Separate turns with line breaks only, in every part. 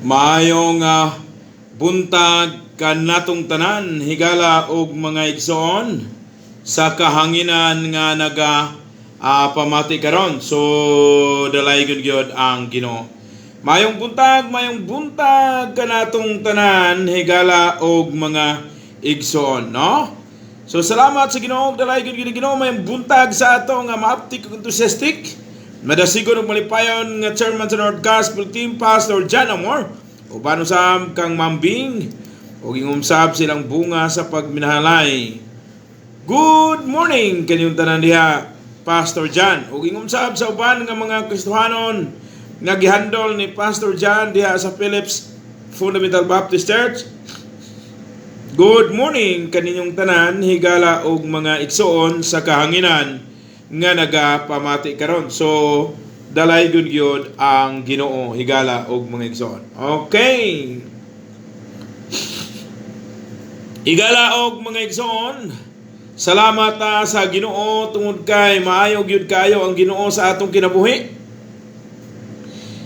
Maayong buntag kanatong tanan, higala og mga igsoon sa kahanginan nga naga pamati karon. So dalaygon gyud ang Ginoo. Maayong buntag kanatong tanan, higala og mga igsoon, no? So salamat sa Ginoo, dalaygon gyud ang Ginoo. Maayong buntag sa ato nga maaptik ug enthusiastic, madasigon og malipayon nga chairman sa North Gospel Team, Pastor John Amor. Uban usab kang Mambing ug ingumsab silang bunga sa pagminahalay. Good morning kaninyong tanan diha, Pastor John. Ug ingumsab sa uban nga mga Kristohanon nga gihandol ni Pastor John diha sa Phillips Fundamental Baptist Church. Good morning kaninyong tanan, higala og mga igsoon sa kahanginan nga nagapamati karon. So dalaygon gyud ang Ginoo, higala og mga igsoon. Okay. Higala og mga igsoon, salamat ta sa Ginoo tungod kay maayo gyud kayo ang Ginoo sa atong kinabuhi.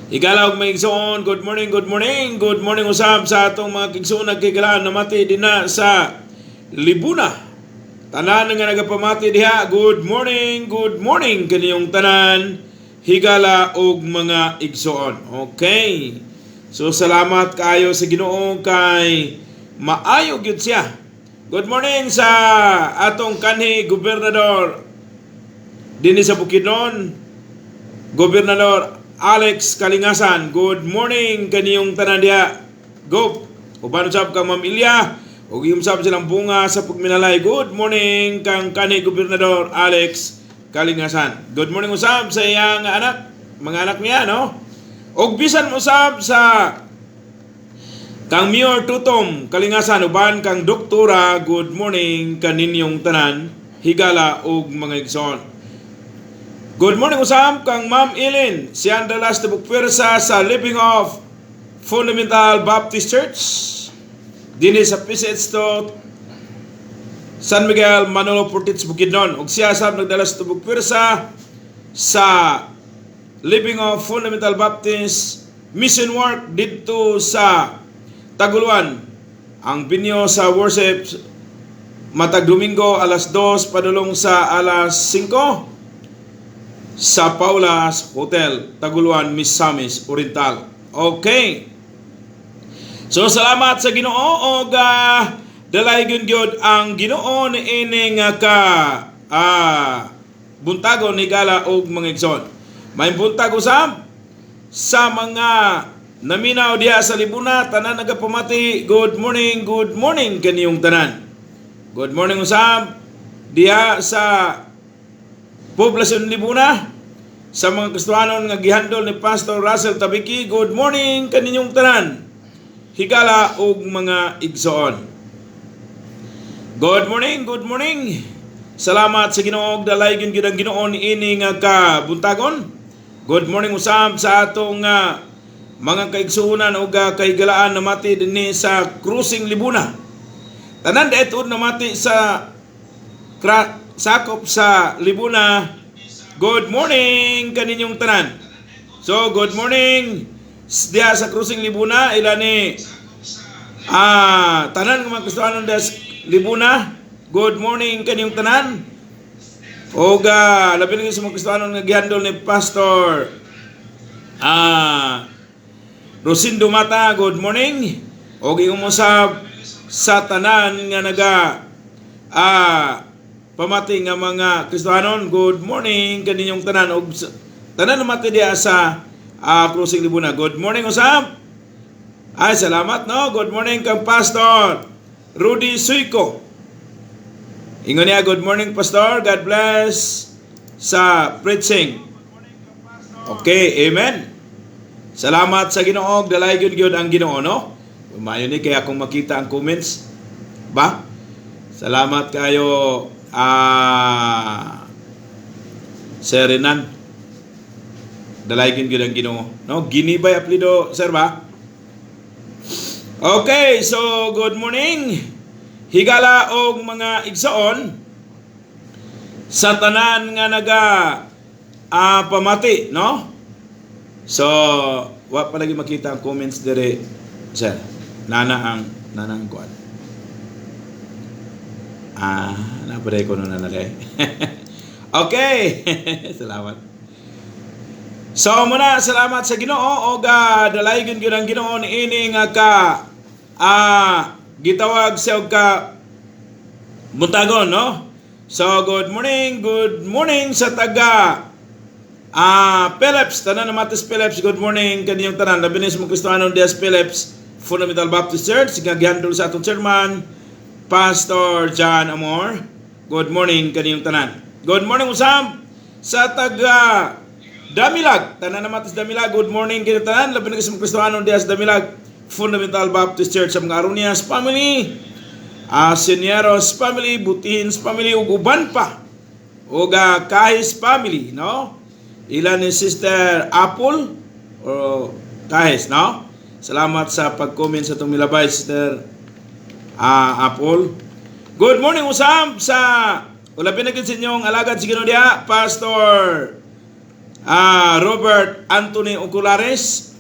Higala og mga igsoon, good morning, good morning. Good morning usab sa atong mga igsoon nagkigalaan namati dinha sa Libuna. Tanan nga nagapamati diha, good morning kaniyong tanan, higala og mga igsoon. Okay. So salamat kaayo sa Ginoo kay maayo gyud siya. Good morning sa atong kanhi gobernador dinhi sa Bukidnon, Gobernador Alex Kalingasan. Good morning kaniyong tanan diha. Go. Uban usab kang Ma'am Ilya ug usab silang bunga sa pagminalay. Good morning kang kanhi Gobernador Alex Kalingasan. Good morning usab sa iyang anak, mga anak niya, no? Og bisan usab sa kang Mayor Tutom Kalingasan uban kang Doktora, good morning kaninyong tanan, higala og mga igsoon. Good morning usab kang Ma'am Ellen, siya ang dalas tibok pwersa sa Living of Fundamental Baptist Church dinhi sa PCH to San Miguel, Manolo Fortich, Bukidnon. Ug siya sab nagdala sa tibok pwersa sa Living of Fundamental Baptist Mission Work didto sa Taguluan. Ang binyo sa worship matag Domingo, alas 2 padulong sa alas 5 sa Paula's Hotel, Taguluan, Misamis Oriental. Okay. So salamat sa Ginoo og dalaygon gyud ang Ginoo niining ka buntagon, higala og mga igsoon. May buntag usab sa mga naminaw diha sa Libuna, tanan nagapamati, good morning kaniyong tanan. Good morning usab diha sa Poblasyon Libuna, sa mga Kristohanon nga gihandol ni Pastor Russell Tabiki, good morning kaninyong tanan, higala og mga igsoon. Good morning, good morning. Salamat sa Ginoo, dalaygon gyud ang Ginoo niini nga ka buntagon. Good morning usab sa atong mga kaigsuonan ug kahigalaan namati dinhi sa Cruising Libuna. Tanan dahil tuod namati sa sakop sa Libuna. Good morning kaninyong tanan. So good morning diha sa Cruising Libuna, ila ni tanan nga mga Kristohanon diha sa Libuna. Good morning kaninyong tanan. Og labi na sa mga Kristohanon nga gihandol ni Pastor Rosindo Mata, good morning. Og ingon mo sa tanan nga naga pamati nga mga Kristohanon, good morning kaninyong tanan og tanan namati diha sa Cruising Libuna. Good morning usab. Ay, salamat, no. Good morning kang Pastor Rudy Suico. Ingon niya, "Good morning, Pastor. God bless sa preaching." Okay, amen. Salamat sa Ginoo, dalaygon gyud ang Ginoo, no? Umayo ni kaya kung makita ang comments ba? Salamat kayo, Sir Renan. Dalaygon gyud ang Ginoo, no? Ginibay apelido, sir ba? Okay, so good morning, higala og mga igsoon sa tanan nga naga pamati, no? So, Wa pa lagi makita ang comments dire, sir. Nana ang kuan. Ah, napaday ko na na. Okay. Salamat. So muna, salamat sa Ginoo og dalaygon gyud ang Ginoo niini nga ka gitawag siya og ka buntagon, no? So good morning sa taga Phillips, tanan na Matis Phillips, good morning kaniyong tanan. Labi na sa mga Kristiyano dias Phillips Fundamental Baptist Church nga gihandol sa atong chairman, Pastor John Amor. Good morning kaniyong tanan. Good morning usab sa taga Damilag, tanan na Matis Damilag, good morning kaniyong tanan. Labi na sa mga Kristiyano dias Damilag Fundamental Baptist Church, sa mga Aronias family, Senieros family, Butins family, ug uban pa. Ug Kahis family, no? Ilan ni Sister Apple o Kahis, no? Salamat sa pag-comment sa itong milabay, Sister Apple. Good morning usab sa ulabi na gid sa inyong alagad sa Ginoo diha, Pastor Robert Anthony Oculares.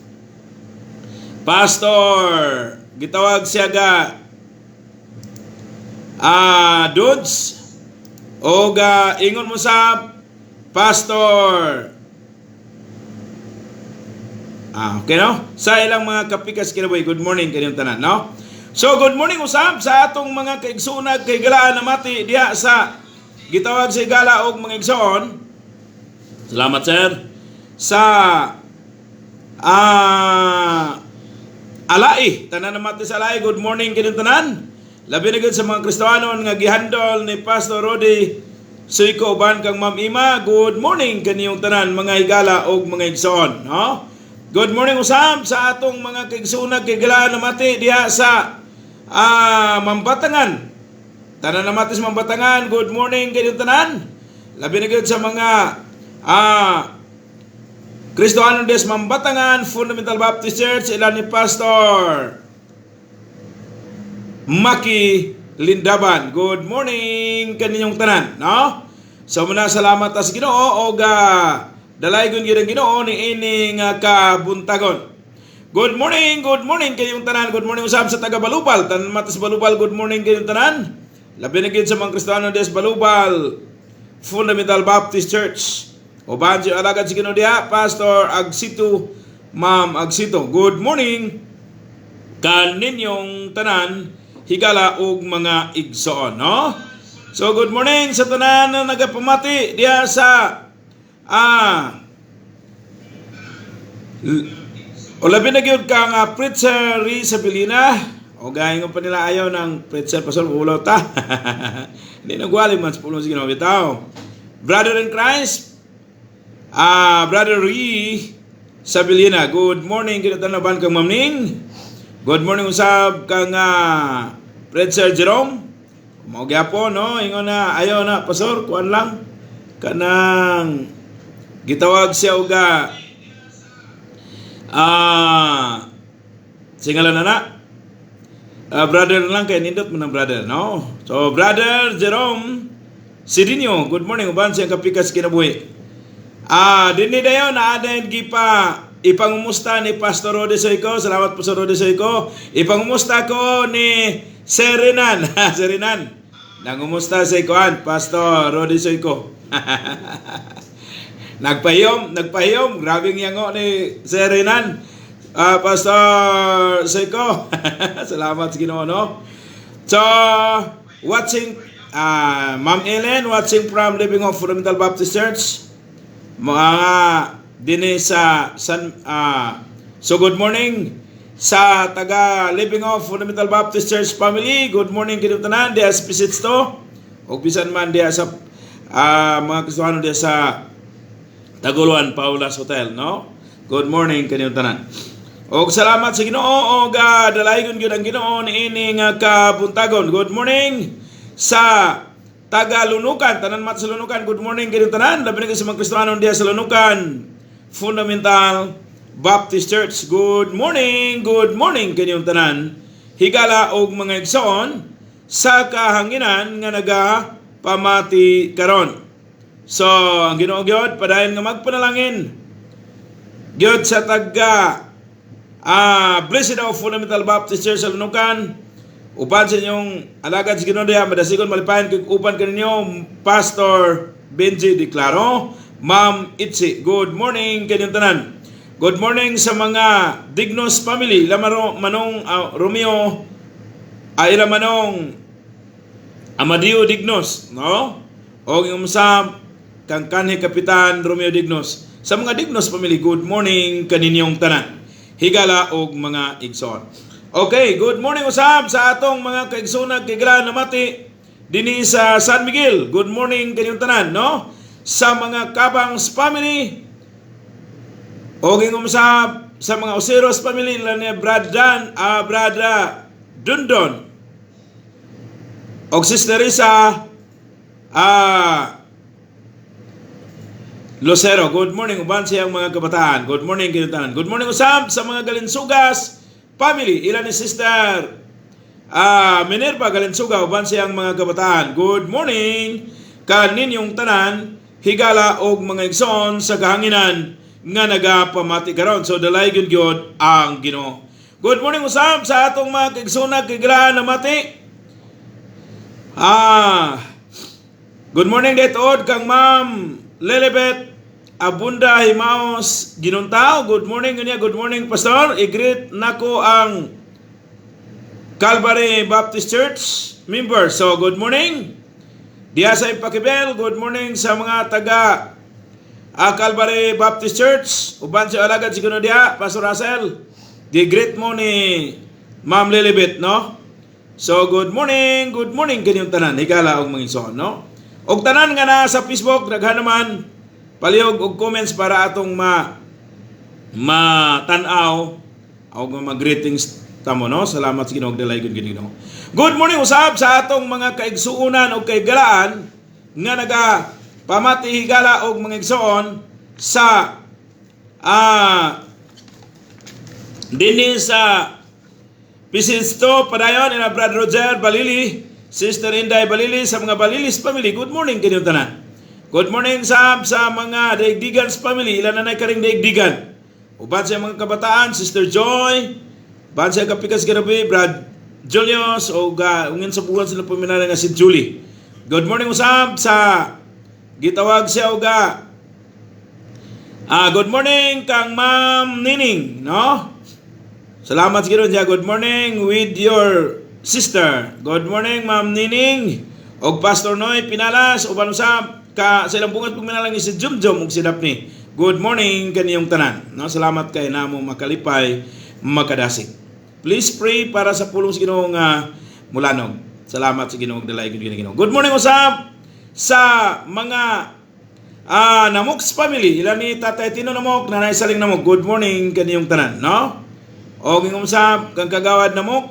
Pastor gitawag siya ga Dudes o ga ingon mo sa Pastor. Okay, no? Sa ilang mga kapikas kinabuhi, good morning kanyong tanan, no? So good morning usab sa atong mga kaigsuonag kay galaan na mati diha sa gitawag sa higala og mga igsoon. Salamat, sir. Sa Alai, tanan na mati sa Alai, good morning kanyong tanan. Labi na gud sa mga Kristohanon nga gihandol ni Pastor Rodi Suiko uban kang Ma'am Ima, good morning kaniyong tanan, mga higala og mga igsoon, no? Good morning usab sa atong mga kaigsuonag kay galaan na mati diha sa Mambatangan. Tanan na mati sa Mambatangan, good morning kanyong tanan. Labi na gud sa mga Kristohanon des Mambatangan Fundamental Baptist Church, ilan ni Pastor Maki Lindaban. Good morning kaninyong tanan, no? So muna, salamat ta sa Ginoo og dalaygon gyud ang Ginoo ni ining kabuntagon. Good morning kayong tanan. Good morning usab sa taga Balubal. Tanan matis Balubal, good morning kayong tanan. Labi na gyud sa mga Kristiyano des Balubal Fundamental Baptist Church. Uban si alagad sa Ginoo diha, Pastor Agsito, Ma'am Agsito. Good morning kaninyong tanan, higala og mga igsoon, no? So good morning sa tanan na nagapamati diha sa o labi na gyud kang Preacher Rizabilina. O gayong pa nila ayaw ng preacher, pastor, ulaw ta. Hindi nagwali man sa pulong sa Ginoo bitaw. Brother in Christ, Brother Ri Sabilina, good morning kita na ban kang Ma'am Ning. Good morning usab kang Preacher Jerome. Mao gyapon, no, ingon na ayaw na, pastor, kuan lang kanang gitawag siya og singalan na na. Brother lang kay nindot mo ng brother, no? So, Brother Jerome Sidinho, good morning uban siyang kapikas kinabuhi. Dinhi dayon na adin gipa ipangumusta ni Pastor Rode Soyko. Salamat po sa Rode Soyko. Ipangumusta ko ni Serenan. Serenan. Nangumusta sa ikuan, Pastor Rode Soyko. Nagpahiyom, nagpahiyom. Grabe ang yango ni Serenan. Pastor Soyko. Salamat sa Ginoo, no? So, watching, Ma'am Ellen, watching from Living Hope Fundamental Baptist Church. Mga dinhi sa San so good morning sa taga Living Hope Fundamental Baptist Church family. Good morning kini tanan diha sa Pisitsto ug bisan man diha sa mga Kristiyano diha sa Taguluan Paulas Hotel, no? Good morning kaninyong tanan. Og salamat sa Ginoo og dalaygon gyud ang Ginoo niini nga kabuntagon. Good morning sa taga Lunukan, tanan mat sa Lunukan. Good morning kaninyong tanan. Labi na sa mga Kristiyano diha sa Lunukan Fundamental Baptist Church. Good morning kaninyong tanan. Higala og mga igsoon sa kahanginan nga naga pamati karon. So, ang Ginoo gyud padayon nga magpanalangin gyud sa taga Blessed Hope Fundamental Baptist Church sa Lunukan. Uban sa inyong alagad sa Ginoo diha, madasigon malipayon kag uban kaninyo, Pastor Benji Declaro, Ma'am Itzi. Good morning kaninyong tanan. Good morning sa mga Dignos family, Lamaro Manong Romeo ay ila Manong Amadeo Dignos, no? O yung sa kang kanhi Kapitan Romeo Dignos. Sa mga Dignos family, good morning kaninyong tanan. Higala og mga igsoon. Okay, good morning usab sa atong mga kaigsoon kigala namati dinhi sa San Miguel. Good morning kaninyong tanan, no? Sa mga Kabangs family, og ingom sa mga Oseros family ni Brad Dan, Brad Dundon. Og Sister Risa Lucero, good morning uban siyang mga kabataan. Good morning kaninyong tanan. Good morning usab sa mga Galinsugas family. Ila ni Sister Minerva Galinsuga uban siyang mga kabataan. Good morning kaninyong tanan, higala og mga igsoon sa kahanginan nga nagapamati karon. So dalay gyud gyud ang Ginoo. Good morning usab sa atong mga kaigsoon kiglaan namati. Good morning detood kang Ma'am Lelibet Abunda Himaos Ginuntao. Good morning unya, good morning, Pastor. I-greet nako ang Calvary Baptist Church member. So good morning. Diya sa Ipakibel, good morning sa mga taga Calvary Baptist Church. Uban sa alagad si kuno diha, Pastor Russell. Gi-greet mo ni Ma'am Lilibet, no? So good morning kaninyong tanan. Higala og mga igsoon, no? Og tanan nga na sa Facebook, daghan naman, palihog og comments para atong ma matan-aw og mga greetings tamo, no? Salamat sa Ginoo, dalay gud Ginoo. Good morning usab sa atong mga kaigsuonan og kaigalaan nga naga pamati, higala og mga igsoon, sa dinhi sa Pisisto padayon ina Brad Roger Balili, Sister Inday Balili, sa mga Balilis family. Good morning kaninyong tanan. Good morning sa mga Daigdigans family, ilan na nay karing Daigdigan. Uban sa mga kabataan, Sister Joy, uban sa kapikas garabi, Brad Julius, o ungin sa buwan sila paminala nga si Julie. Good morning usab sa gitawag siya oga good morning kang Ma'am Nining, no? Salamat sa Ginoo. Good morning with your sister. Good morning, Ma'am Nining. Og Pastor Noy Pinalas, uban usab ka sa ilang bungas pagminalang si Jumjum ug si Daphne. Good morning kaniyong tanan. No, salamat kay namo makalipay makadasig. Please pray para sa pulong sa Ginoo nga mulanog. Salamat sa Ginoo, dalay gud Ginoo. Good morning usab sa mga Namoks family. Ilan ni Tatay Tino Namok, Nanay Saling Namok. Good morning kaniyong tanan, no? Og ingom sa kang Kagawad Namok.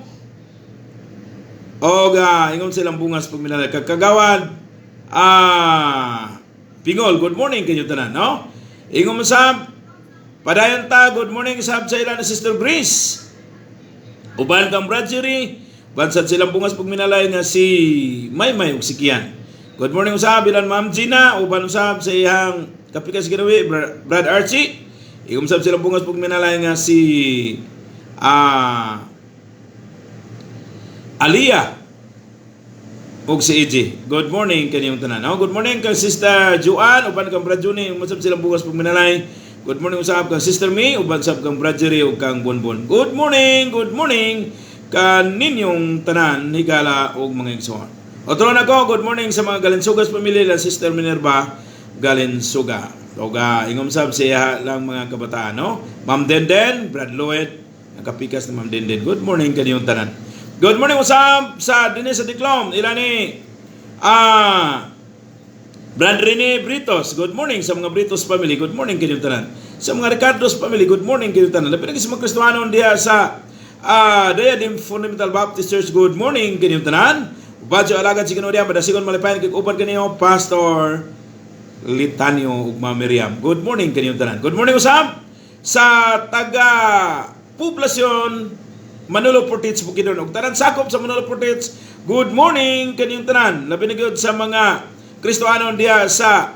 Og ingon silang bungas pagminalay. Kag Kagawad Pingol, good morning kanyo tanan, no? Ingon sa padayon ta, good morning sab sa ilan ni Sister Grace. Uban kang Brad Jerry, bansad silang bungas pagminalay nga si Maymay ug si Kian. Good morning usab ilan Ma'am Gina, uban usab sa iyang kapikas ginawi, Brad Archie. Ingon sab silang bungas pagminalay nga si Aliyah ug si EJ. Good morning kaniyong tanan. No? Good morning kang Sister Joanne, uban kang Brad Juni, uban silang bungas pagminalay. Good morning usab kang Sister May, uban sab kang Brad Jerry ug kang Bonbon. Good morning kaninyong tanan, higala ug mga igsoon. Otro na ko, good morning sa mga Galinsugas pamilya lang Sister Minerva Galinsuga. Og ingom sab siya lang mga kabataan, no? Ma'am Denden, Brad Lloyd, nakapikas na Ma'am Denden. Good morning kaniyong tanan. Good morning usab sa dinhi sa Diklom. Ila ni Brad Rene Britos. Good morning sa mga Britos family. Good morning kaninyong tanan. Sa mga Ricardos family, good morning kaninyong tanan. Labi na sa mga Kristohanon diha sa Diadem Fundamental Baptist Church. Good morning kaninyong tanan. Badyo alagad si Ginoo diha, madasigon malipayon kay uban kaninyo Pastor Litanio ug Ma'am Miriam. Good morning kaninyong tanan. Good morning usab sa taga Poblasyon Manolo Fortich Bukidnon ug tanan sakop sa Manolo Fortich. Good morning kaninyong tanan. Labi na gyud sa mga Kristohanon diha sa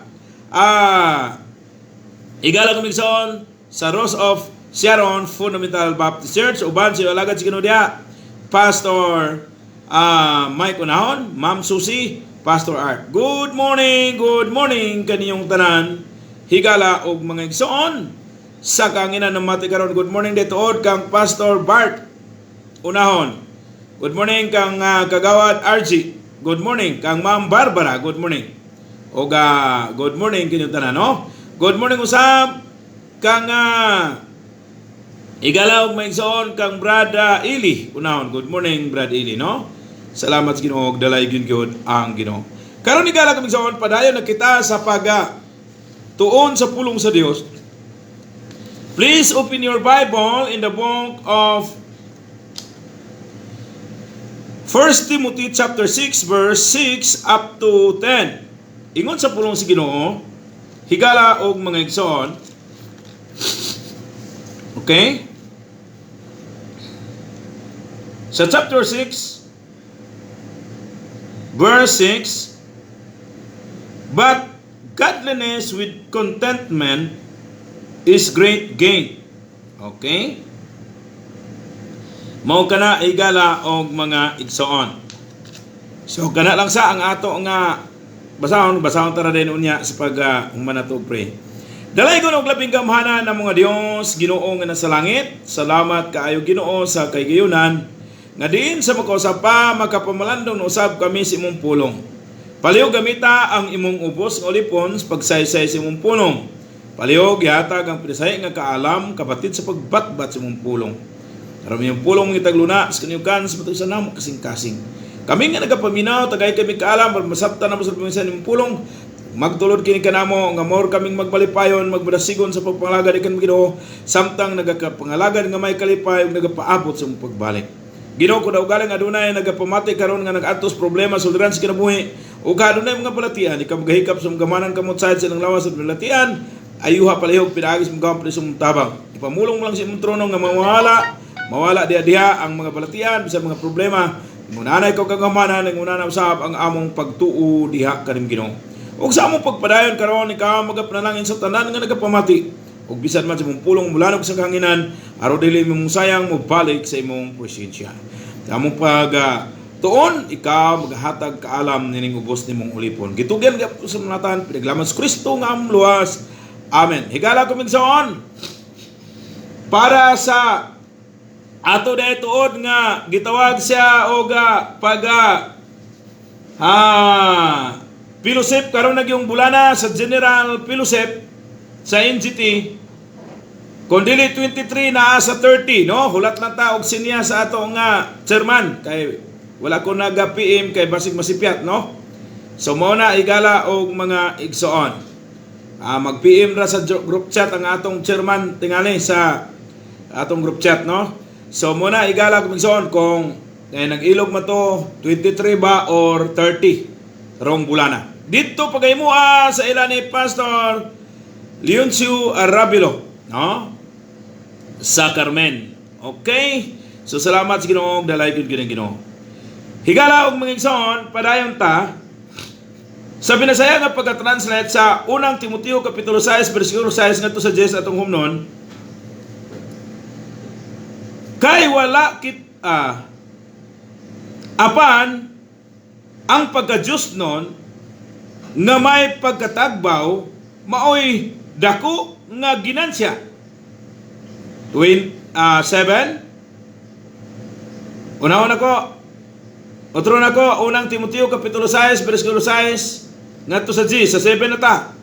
Igala Kumigson sa Rose of Sharon Fundamental Baptist Church uban si alagad si Ginoo diha, Pastor Mike Unahon, Ma'am Susie, Pastor Art. Good morning kaniyong tanan. Higala og mga igsoon sa kanginan ng mati karon. Good morning dito kang Pastor Bart Unahon. Good morning kang Kagawad RG. Good morning kang Ma'am Barbara. Good morning. Og good morning kinyong tanan, no? Good morning usab kang higala og mga igsoon kang Brad Ili Unahon. Good morning, Brad Ili, no? Salamat sa Ginoo, dalay gyud gyud ang Ginoo. Karon, higala kami igsoon, padayon na kita sa pag tuon sa pulong sa Dios. Please open your Bible in the book of 1 Timothy chapter 6 verse 6 up to 10. Ingon sa pulong sa Ginoo, higala og mga igsoon. Okay? Sa chapter 6 verse 6, "But godliness with contentment is great gain." Okay? Mao kana, higala og mga igsoon. So kana lang sa ang ato nga basahon, basahon tara din unya sa pag human nato pray. Dalay ko og labing gamhanan ng mga Dios, Ginoo nga nasa langit. Salamat kaayo, Ginoo, sa kahigayunan nga diin sa makausap pa makapamalandong na usab kami sa imong pulong. Palihog gamita ang imong ubos nga ulipon sa pagsaysay sa imong pulong. Palihog ihatag ang pinasahi nga kaalam kapatid sa pagbatbat sa imong pulong. Aron imong pulong mangitagluna sa kaniukan sa matag sa namo kasing-kasing. Kami nga nagapaminaw, tagay kami kaalam para masabtan namo sa paminsan imong pulong. Magtulod kini kanamo nga more kaming magmalipayon, magmadasigon sa pagpangalagad ikan Ginoo samtang nagakapangalagad nga may kalipay ug nagapaabot sa imong pagbalik. Ginoo, kung galing adunay nagapamati karon nga nag-atos problema suliran sa kinabuhi ug adunay mga balatian, ikaw magahikap sa imong gamanan kamot sa ilang lawas sa balatian, ayuha palihog pinaagi sa imong gampan sa imong tabang. Ipamulong mo lang sa imong trono nga mawala mawala diha diha ang mga balatian bisan mga problema. Ngunana ikaw kagamanan, ngunana usab ang among pagtuo diha kanim, Ginoo. Ug sa among pagpadayon karon, ikaw magapanalangin sa tanan nga nagapamati. Ug bisan man sa imong pulong mulanog sa kahanginan, aron dili imong sayang mobalik sa imong presensya. Sa among pag tuon, ikaw maghatag kaalam nining ubos nimong ulipon. Gitugyan gyapon sa manatan, pinaglaman sa Kristo nga among luwas. Amen. Higala ko igsoon. Para sa ato na tuod nga gitawag siya og pag fellowship karon nagyong bulana sa General Fellowship sa NGT, kung dili 23 naa sa 30, no? Hulat lang ta og sinya sa ato nga chairman kay wala ko naga PM kay basig masipyat, no? So mao na, higala og mga igsoon. Mag-PM ra sa group chat ang atong chairman tingali sa atong group chat, no? So mao na, higala og igsoon, kung nag-ilog man to 23 ba or 30 rong bulana. Dito pagaymoa sa ila ni Pastor Leoncio Arabilo, no? Sa Carmen. Okay? So salamat sa Ginoo, dalay gud gyud ang Ginoo. Higala og mga igsoon, padayon ta sa binasaya nga pagka-translate sa unang Timoteo kapitulo 6 bersikulo 6 ngadto sa 10 atong humnon. Kay wala kit apan ang pagka-Diyos nun nga may pagkatagbaw maoy dako nga ginansya. Twin 7. Unahon ako. Otro na ko, unang Timoteo kapitulo 6 bersikulo 6 ngadto sa G, sa 7 na ta.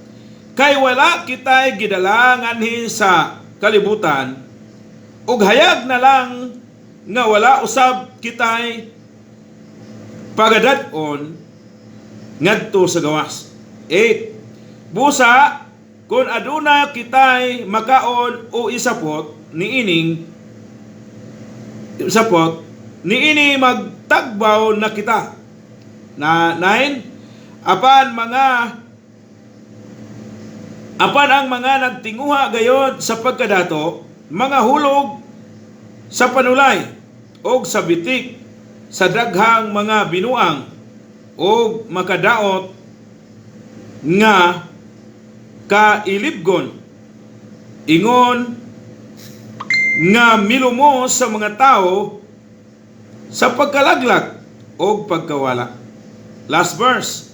Kay wala kita'y gidala nganhi sa kalibutan ug hayag na lang nga wala usab kita'y pagadad-on ngadto sa gawas. 8. Busa kung aduna kita'y makaon o isapot niining isapot niini, magtagbaw na kita. Na 9. Apan ang mga nagtinguha gayod sa pagkadato mga hulog sa panulay og sa bitik sa daghang mga binuang og makadaot nga kailibgon ingon Nga milumos sa mga tao sa pagkalaglag o pagkawala. Last verse.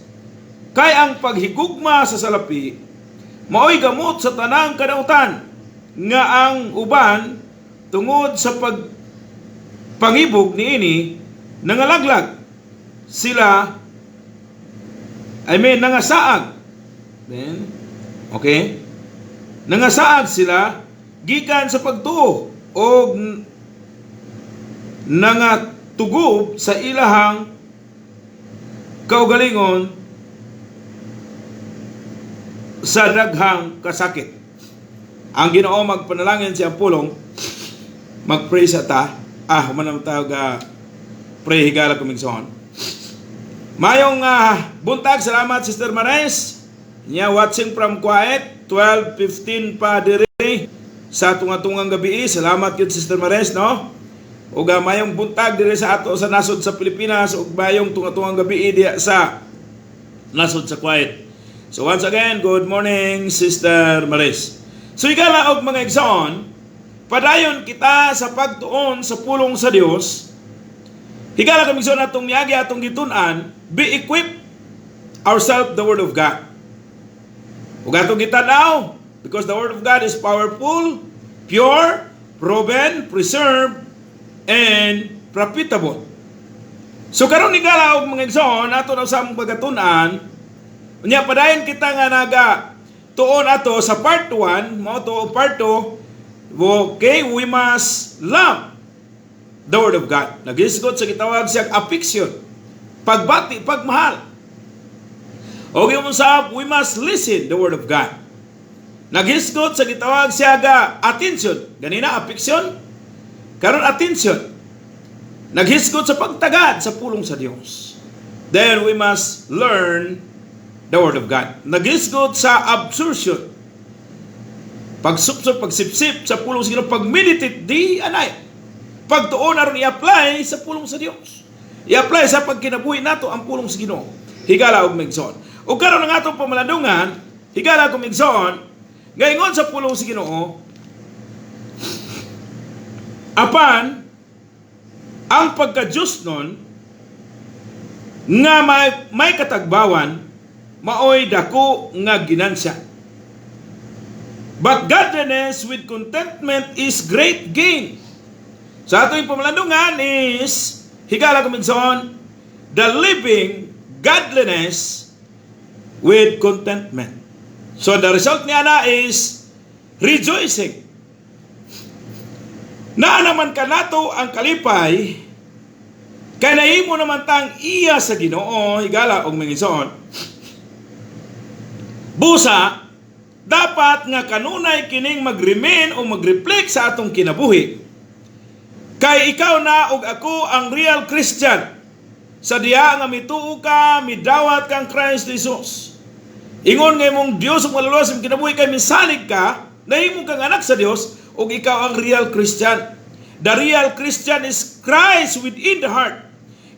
Kay ang paghigugma sa salapi maoy gamot sa tanang kadautan, nga ang uban tungod sa pag pangibog niini nangalaglag sila, I mean, nangasaag. Then okay, nangasaag sila gikan sa pagtuo og nangatugob sa ilahang kaugalingon sa daghang kasakit. Ang Ginoo magpanalangin sa iyang pulong. Mag-pray sa ta. Ah, human naman tawag pray, higala kumigsoon. Mayong buntag, salamat, Sister Mares. Nya watching from Kuwait, 12:15 pa diri sa tunga-tungang gabi. Salamat gyud, Sister Mares, no? Ug mayong buntag diri sa ato sa nasod sa Pilipinas ug mayong tunga-tungang gabi diya sa nasod sa Kuwait. So once again, good morning, Sister Maris. So higala og mga igsoon, padayon kita sa pagtuon sa pulong sa Dios. Higala kami igsoon, atong miagi atong gitun-an, be equipped ourselves the Word of God. Ug atong gitan-aw because the Word of God is powerful, pure, proven, preserved, and profitable. So karon, higala og mga igsoon, ato na sa among pagatun-an. Unya padayon kita nga naga tuon ato sa part 1, mao to part 2. Okay, we must love the Word of God. Nagisgot sa gitawag siyang affection. Pagbati, pagmahal. Okay mo sa we must listen the Word of God. Naghisgot sa gitawag siya ga attention. Ganina affection, karon attention. Naghisgot sa pagtagad sa pulong sa Dios. Then we must learn the Word of God. Naghisgot sa absorption. Pagsupsop, pagsipsip sa pulong sa Ginoo, pag-meditate day and night. Pagtuon aron i-apply sa pulong sa Dios. I-apply sa pagkinabuhi nato ang pulong sa Ginoo. Higala og migsoon. Ug karon ang atong pamalandungan, higala og migsoon, gaingon sa pulong sa Ginoo, apan ang pagka-Diyos nun nga may katagbawan maoy dako nga ginansya. But godliness with contentment is great gain. Sa atong pamalandungan is, higala kumigsoon, the living godliness with contentment. So the result niya na is rejoicing. Naa naman kanato ang kalipay kay nahimo naman tang iya sa Ginoo, higala og mga igsoon. Busa dapat nga kanunay kining mag-remain o mag-reflect sa atong kinabuhi. Kay ikaw na ug ako ang real Christian. Sa diha nga mituo ka, midawat kang Christ Jesus. Ingon nga imong Dios ug Manluluwas imong kinabuhi kay misalig ka, nahimo kang anak sa Dios ug ikaw ang real Christian. The real Christian is Christ within the heart.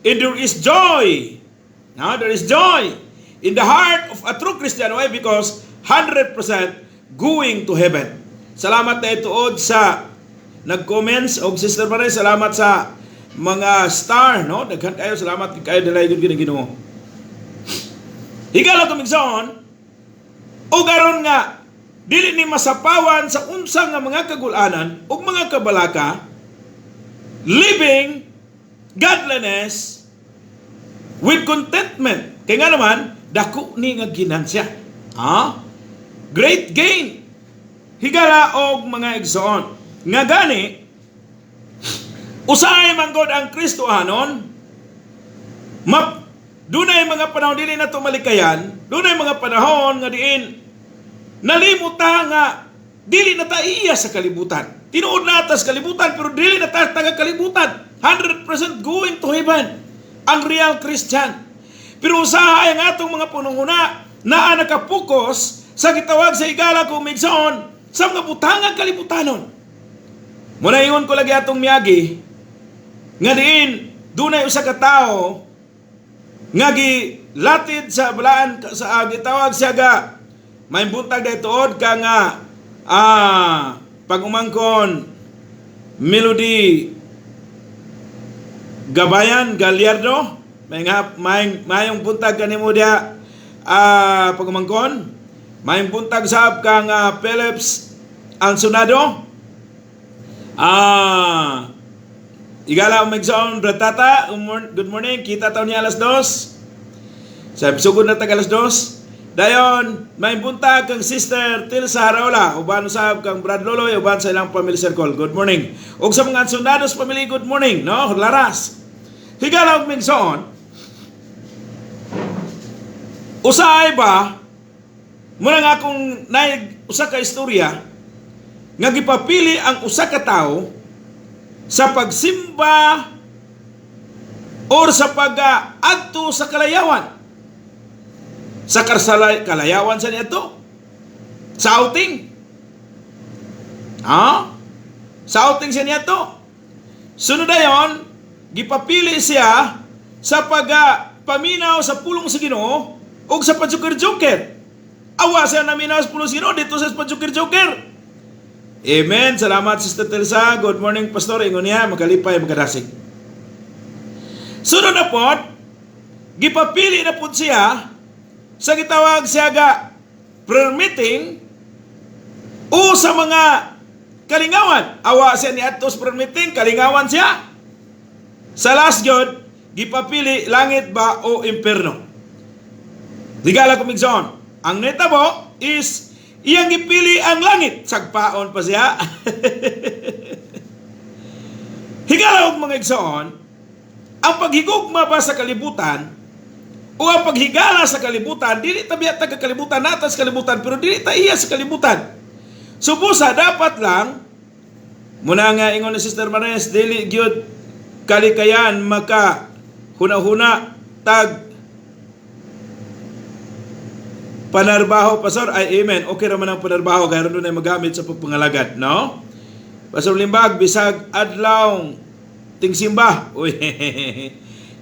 And there is joy. Now, there is joy in the heart of a true Christian. Why? Because 100% going to heaven. Salamat na ituod sa nag-comments og Sister Marie, salamat sa mga star, no? Daghan kayo, salamat kayo, dalayon gyud kini Ginoo. Higala tumigsoon, o karon nga dili ni masapawan sa unsa nga mga kagulanan ug mga kabalaka, living godliness with contentment. Kay nga naman, dako ni nga ginansya. Ha? Great gain. Higala og mga igsoon. Nga gani, usahay man gud ang Kristohanon, map, dunay mga panahon dili na malikayan, dunay mga panahon nga diin nalimot ta nga dili na ta iya sa kalibutan. Tinuod na ta sa kalibutan pero dili na ta taga kalibutan. 100% going to heaven ang real Christian. Pero usahay ang atong mga panunguna naa nakapokus sa gitawag sa higala kong migsoon sa mga butangag kalibutanon. Muna ingon ko lagi atong miyagi nga diin dunay usa ka tawo nga gilatid sa balaan sa gitawag siya ga may buntag dahil tuod ka nga pag-umangkon. Melody Gabayan Gallardo, may mayong buntag kanimo diha, pagumangkon. Mayong buntag sab kang Philips Ansonado. Igala Megson Bratata, good morning. Kita taon niya alas 2. Sa sugod na tag alas 2. Dayon, may buntag kang Sister Tilsa Haraola, uban usab kang Brad Loloy, uban sa ilang family circle. Good morning. Ug sa mga Ansonados family, good morning, no? Laras. Higala og minson, usahay ba, muna nga akong naig usa ka istorya nga gipapili ang usa ka tawo sa pagsimba or sa pag-adto sa kalayawan. Sa karsala, kalayawan sa niadto. Sa outing. Ha? Sa outing siya niadto. Sunod dayon, gipapili siya sa pag paminaw sa pulong sa Ginoo ug sa pagjoker-joker. Awa siya naminaw sa pulong sa Ginoo dito sa pagjoker-joker. Amen. Salamat, Sister Teresa. Good morning, Pastor. Ingon niya, makalipay, makadasig. Sunod na pod, gipapili na pod siya sa gitawag siya ga prayer meeting o sa mga kalingawan. Awa siya ni atos prayer meeting, kalingawan siya. Sa last gyud, gipapili langit ba o imperno. Higala kumigson. Ang netabo is iyang gipili ang langit. Sagpaon pa siya. Higala og mga igsoon, ang paghigugma ba sa kalibutan o ang paghigala sa kalibutan, dili ta biya taga kalibutan, nata sa kalibutan, pero dili ta iya sa kalibutan. So busa dapat lang muna nga ingon ni Sister Mares, dili gyud kalikayan maka huna-huna tag panarbaho, Pastor. Ay, amen. Okay raman ang panarbaho kay aron ay magamit sa pagpangalagad, no? Pastor Limbag, bisag adlaw tingsimba. Uy.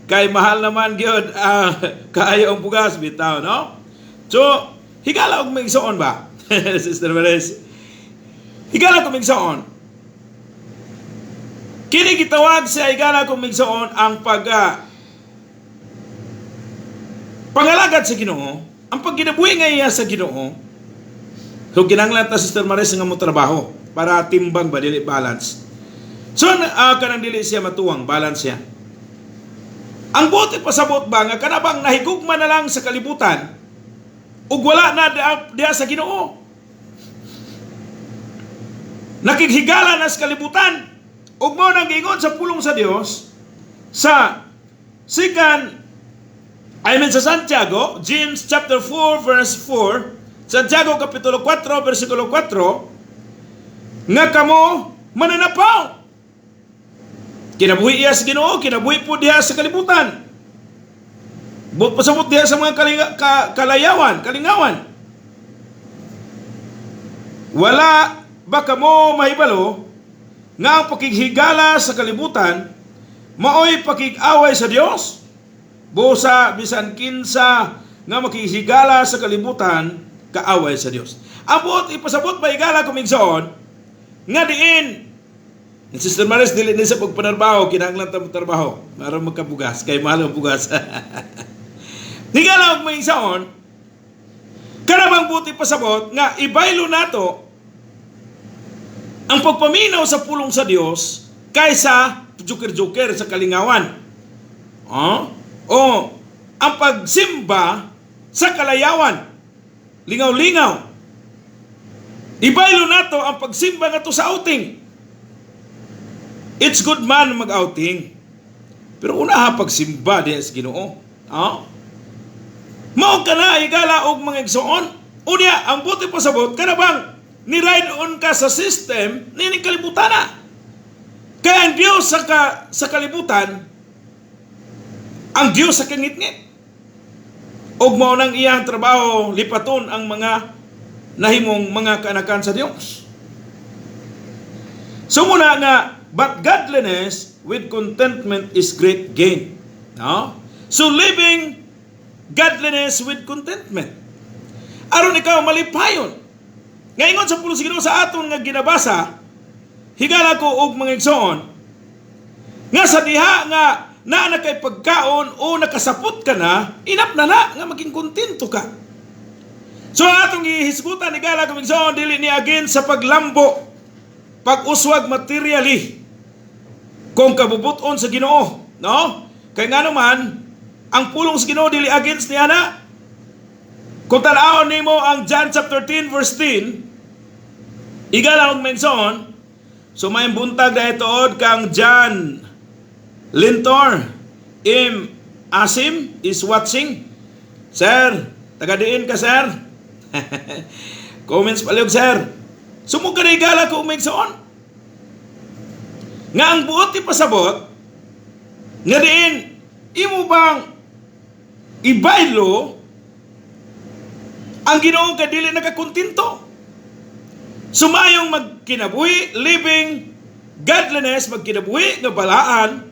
Kay mahal naman gyud kaayo ang bugas bitaw, no? So, higala og migsoon ba? Sister Mares. Higala ko migsoon. Kini gitawag sa higala ko migsoon ang pag pangalagad sa Ginoo, ang pagginabuhi nga iya sa Ginoo. So kinahanglan ta, Sister Mares, nga mo trabaho para timbang ba, dili balance. So kanang dili siya matuwang, balance siya. Ang buot ipasabot ba nga kana bang nahigugma na lang sa kalibutan ug wala na diha sa Ginoo. Nakighigala na sa kalibutan. Ug mao nang giingon sa pulong sa Dios sa second, I mean, sa Santiago, James chapter 4 verse 4, Santiago kapitulo 4 versikulo 4, nga kamo mananapaw. Kinabuhi iya sa Ginoo, kinabuhi po diha sa kalibutan. Buot pasabot diha sa mga kalayawan, kalingawan. Wala ba kamo mahibalo nga ang pakighigala sa kalibutan maoy pakig-away sa Dios? Busa bisan kinsa nga makighigala sa kalibutan, kaaway sa Dios. Ang buot ipasabot ba, higala kumigsoon, nga diin Sister Maris, dili ni sa pagpanarbaho, kinahanglan ta mo trabaho para magkabugas kay mahal ang bugas. Higala og maigsaon, kana bang buot ipasabot nga ibaylo nato ang pagpaminaw sa pulong sa Dios kaysa joker-joker sa kalingawan. Oh? O ang pagsimba sa kalayawan, lingaw-lingaw. Ibaylo nato ang pagsimba ngadto sa outing. It's good man mag-outing. Pero una ha pagsimba diha sa Ginoo. Oh? Mao ka na higala og mga igsoon. Unya, ang buot pasabot kana bang ni ride on ka sa system nining kalibutan na. Kaya ang Dios sa kalibutan, ang Dios sa kangitngit. Og mao nang iyang trabaho lipaton ang mga nahimong mga kaanakan sa Dios. So muna nga, but godliness with contentment is great gain. No? So living godliness with contentment. Aron ikaw malipayon. Ngayon sa pulong sa Ginoo sa aton nga ginabasa Higala ko og mga igsoon, nga sa diha nga naa na kay pagkaon o nakasapot ka na, enough na na nga maging kontento ka. So ang atong gihisgutan, higala ko igsoon, dili ni against sa paglambo, pag-uswag materially kung kabubuton sa Ginoo, no? Kay nga naman ang pulong sa Ginoo dili against niya na. Kung tan-awon nimo ang John chapter 10 verse 10, higala og menson, so may buntag na tuod kang John Lintor M. Asim is watching. Sir, taga diin ka, sir? Comments palihog, sir. Sumug ka na, higala ko umigsoon, nga ang buot ipasabot, nga diin, imo bang ibaylo ang Ginoo ka dili nakakontento? Sumayong magkinabuhi, living godliness, magkinabuhi nga balaan,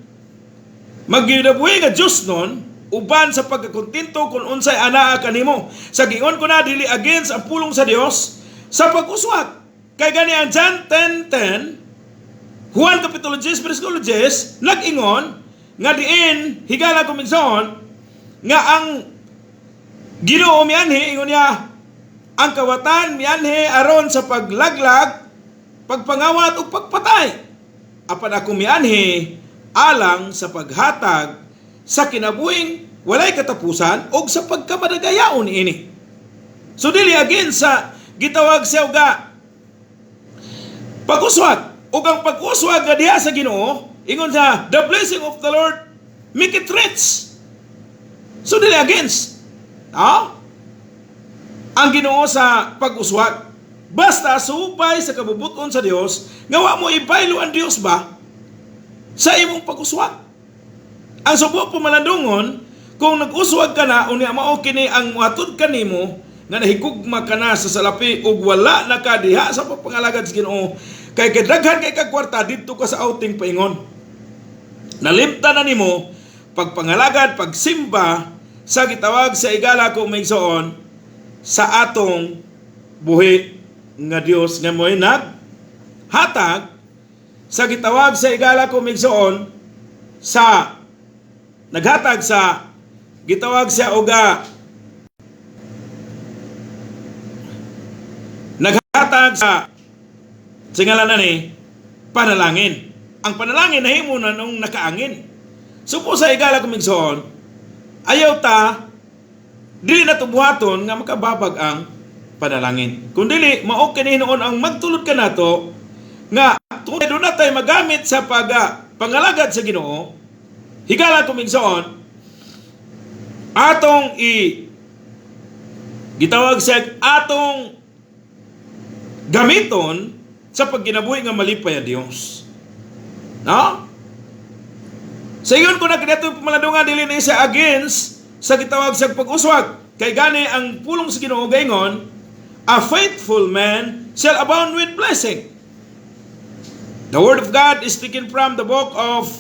magkinabuhi nga Diyos nun, uban sa pagkakontento kung unsay anaa kanimo. Sa giingon ko na, dili against ang pulong sa Dios sa pag-uswag. Kay gani ang John 10:10, Juan Kapitulo 10, versikulo 10, nag-ingon nga diin, higala ko minsan, nga ang Ginoo mianhi, ingon niya, ang kawatan mianhi aron sa paglaglag, pagpangawat ug pagpatay. Apan ako mianhi alang sa paghatag sa kinabuhing walay katapusan ug sa pagkamadagayaon niini. So dili against sa gitawag siya uga pag-uswag. Ug ang pag-uswag nga diha sa Ginoo, ingon sa the blessing of the Lord make it rich. So dili against, no? Ang Ginoo sa pag-uswag. Basta subay sa kabubuton sa Dios, nga wa mo ibaylo ang Dios ba sa imong pag-uswag. Ang subo pamalandungon, kung nag-uswag ka na, unya mao kini ang muhatod kanimo nga nahigugma ka na sa salapi ug wala na ka diha sa pagpangalagad sa Ginoo kay kadaghan kay kag kwarta, didto ka sa outing paingon. Nalimtan na nimo pagpangalagad, pagsimba sa gitawag sa, higala ko maigsoon, sa atong buhi nga Dios nga mo'y naghatag sa gitawag sa, higala ko maigsoon, sa naghatag sa gitawag siya oga naghatag sa singalan na ni panalangin. Ang panalangin nahimo na nung nakaangin. So po sa, higala ko migsoon, ayaw ta dili na buhaton nga makababag ang panalangin. Kung dili, mao kini hinuon ang magtulod ka nato nga tungod doon na tayo magamit sa pag pangalagad sa Ginoo, higala ko migsoon, atong i gitawag sa atong gamiton sa pagginabuhi nga malipay ang Dios. No? Sa ingon ko na kinato pamalandungan, dili na isa against sa gitawag sa pag-uswag. Kay gani ang pulong sa Ginoo gaingon, "A faithful man shall abound with blessing." The word of God is taken from the book of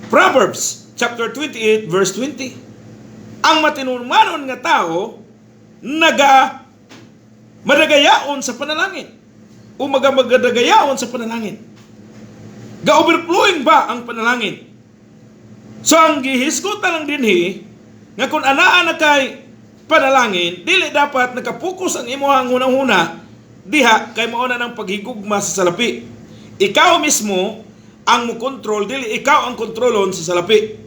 Proverbs chapter 28 verse 20. Ang matinumanon nga tao naga madagayaon sa panalangin o maga magadagayaon sa panalangin. Ga-overflowing ba ang panalangin? So ang gihisgutan lang dinhi nga kung anaa na kay panalangin, dili dapat nakapokus ang imuhang hunahuna diha kay mao na ng paghigugma sa salapi. Ikaw mismo ang mo kontrol, dili ikaw ang kontrolon sa salapi.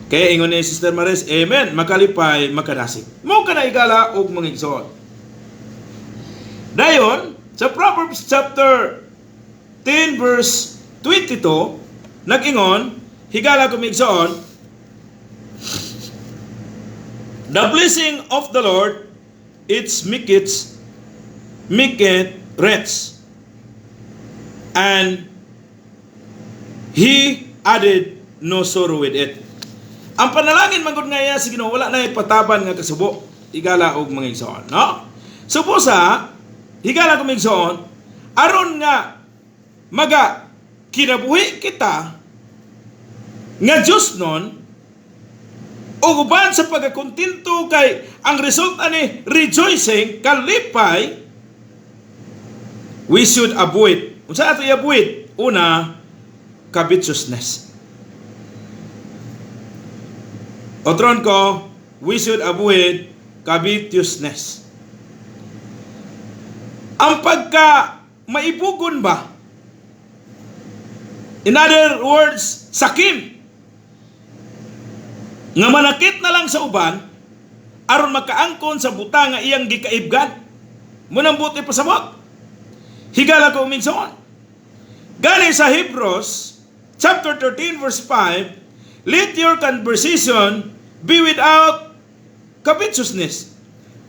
Kaya ingon ni Sister Maris, "Amen, makalipay, makadasig." Mao ka na, higala og mga igsoon. Dayon, sa Proverbs chapter 10 verse 22, nag-ingon, higala ko migsoon, "The blessing of the Lord, it's make it rich. And He added no sorrow with it." Ang panalangin man gud nga iya sa Ginoo wala na ipataban nga kasubo, higala og mga igsoon, no? Subo sa, higala ko igsoon, aron nga maga kinabuhi kita nga Diyos nun o uban sa pagkakontento kay ang result ani rejoicing, kalipay. We should avoid. Unsa ato i-avoid? Una, covetousness. Otron ko, we should avoid covetousness. Ang pagka maibugon ba? In other words, sakim. Nga manakit na lang sa uban aron makaangkon sa butang nga iyang gikaibgan. Munang buti pasabot. Higala ko minsan. Gani sa Hebrews chapter 13 verse 5, "Let your conversation be without covetousness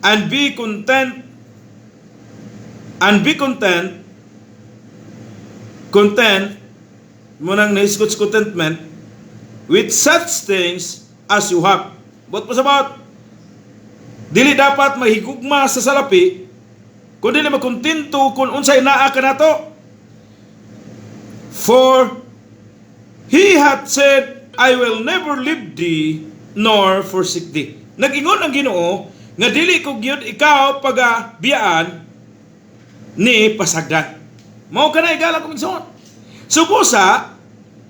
and be content," munang nahisgot contentment, "with such things as you have." But pasabot, dili dapat mahigugma sa salapi kung dili makontento kung unsay naa kanato. "For he hath said, I will never leave thee nor forsake thee." Nag-ingon ang Ginoo nga dili ko gyud ikaw pagabiyaan ni pasagdan. Mao kana, higala ko minsan. Subusa,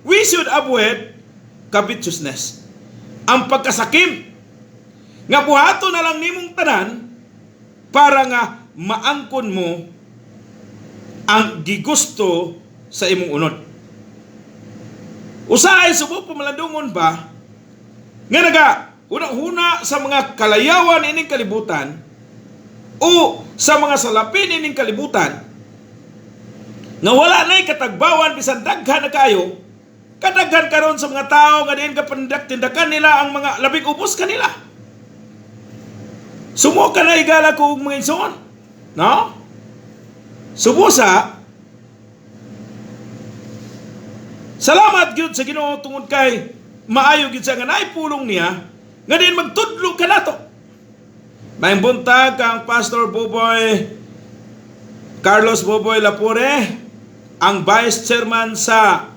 we should avoid covetousness. Ang pagkasakim nga buhato na lang nimong tanan para nga maangkon mo ang gigusto sa imong unod. Usahay subo pamalandungon ba nga naga huna-huna sa mga kalayawan ining kalibutan o sa mga salapin ining kalibutan nga wala na'y katagbawan bisan daghan na kayo? Kadaghan karon sa mga tao nga diin kapandak tindakan nila ang mga labing ubos kanila. Sumo ka na, higala ko og mga igsoon, no? Subusa, salamat gyud sa Ginoo tungod kay maayo gyud sa nga naipulong niya nga diin magtudlo kanato. Maayong buntag kang Pastor Buboy Carlos Buboy Lapore, ang Vice Chairman sa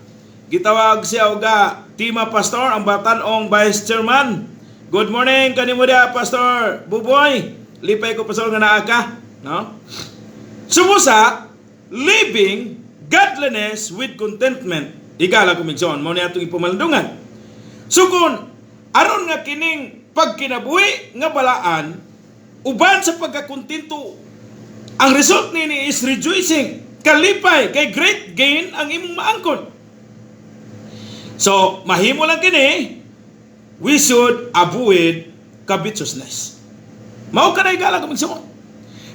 gitawag siya oga Tima Pastor, ang batanong Vice Chairman. Good morning kanimo dia, Pastor Buboy. Lipay ko, Pastor, nga naa ka, no? Subusa, living godliness with contentment. Higala ko migsoon, mao ni atong ipumalandungan. So kung aron nga kining pagkinabuhi nga balaan uban sa pagkakontento, ang result nini is rejoicing, kalipay, kay great gain ang imong maangkon. So, mahimo lang kini, we should avoid covetousness. Mao ka na, higala ko migsoon.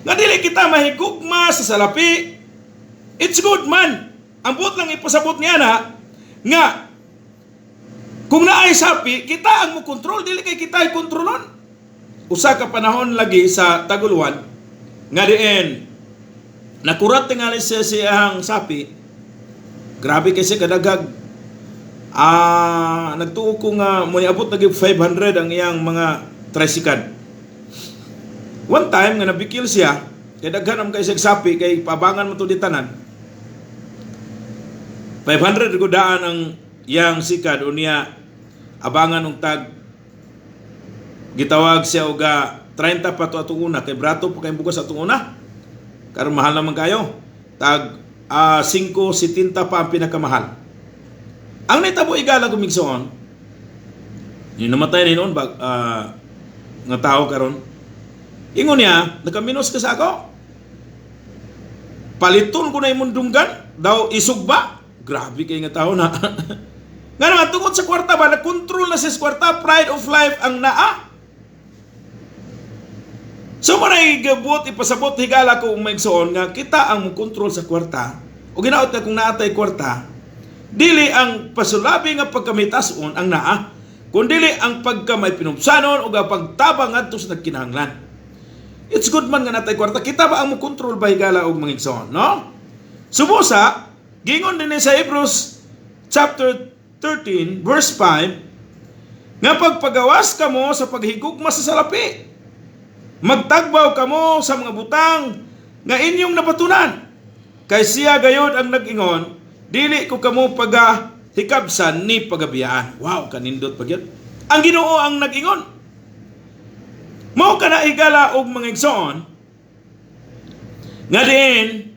Nga dili kita mahigugma sa salapi, it's good man. Ang buot lang ipasabot niya na, nga, kung naay sapi, kita ang mo kontrol, dili kay kita ay kontrolon. Usa ka panahon lagi sa Taguluan, nga diin, nakurat tingali siya siyang sapi, grabe kasi kadagag. Ah, nagtuo ko nga mo niabot na gyud 500 ang iyang mga tricycle. One time nga nabikil siya, kay daghan man kay siya sapi kay pabangan mo to di tanan. 500 ko daan ang iyang sikad, unya abangan og tag gitawag siya og 30 pa to atong una kay brato pa kay bugas atong una. Karon mahal naman kayo. Tag 5.70 pa ang pinakamahal. Ang nitabo, higala ko migsoon, yung namatay ni noon bag nga tao karon. Ingon niya, "Nakaminos ka sa ako. Paliton ko na imong dunggan, daw isog ba?" Grabe kay nga tao na. Nga naman, tungod sa kwarta ba, na-control na siya sa kwarta, pride of life ang naa. So mo na igabot, ipasabot, higala ko maigsoon, nga kita ang mo kontrol sa kwarta, o ginaot ka kung naatay kwarta, dili ang pasulabi nga pagkamitason ang naa, kundili ang pagka may pinubsanon o ang pagtabang ngadto sa nagkinahanglan. It's good man nga natay kwarta. Kita ba ang mo kontrol ba, higala og mga igsoon, no? Subusa, gingon din sa Hebrews chapter 13 verse 5 nga pagpagawas kamo sa paghigugma sa salapi. Magtagbaw kamo sa mga butang nga inyong nabatunan. Kay siya gayod ang nag-ingon, "Dili ko kamo paga hikabsan ni pagabiyaan." Wow, kanindot pa gyud. Ang Ginoo ang nag-ingon. Mao kana, higala og mga igsoon, nga diin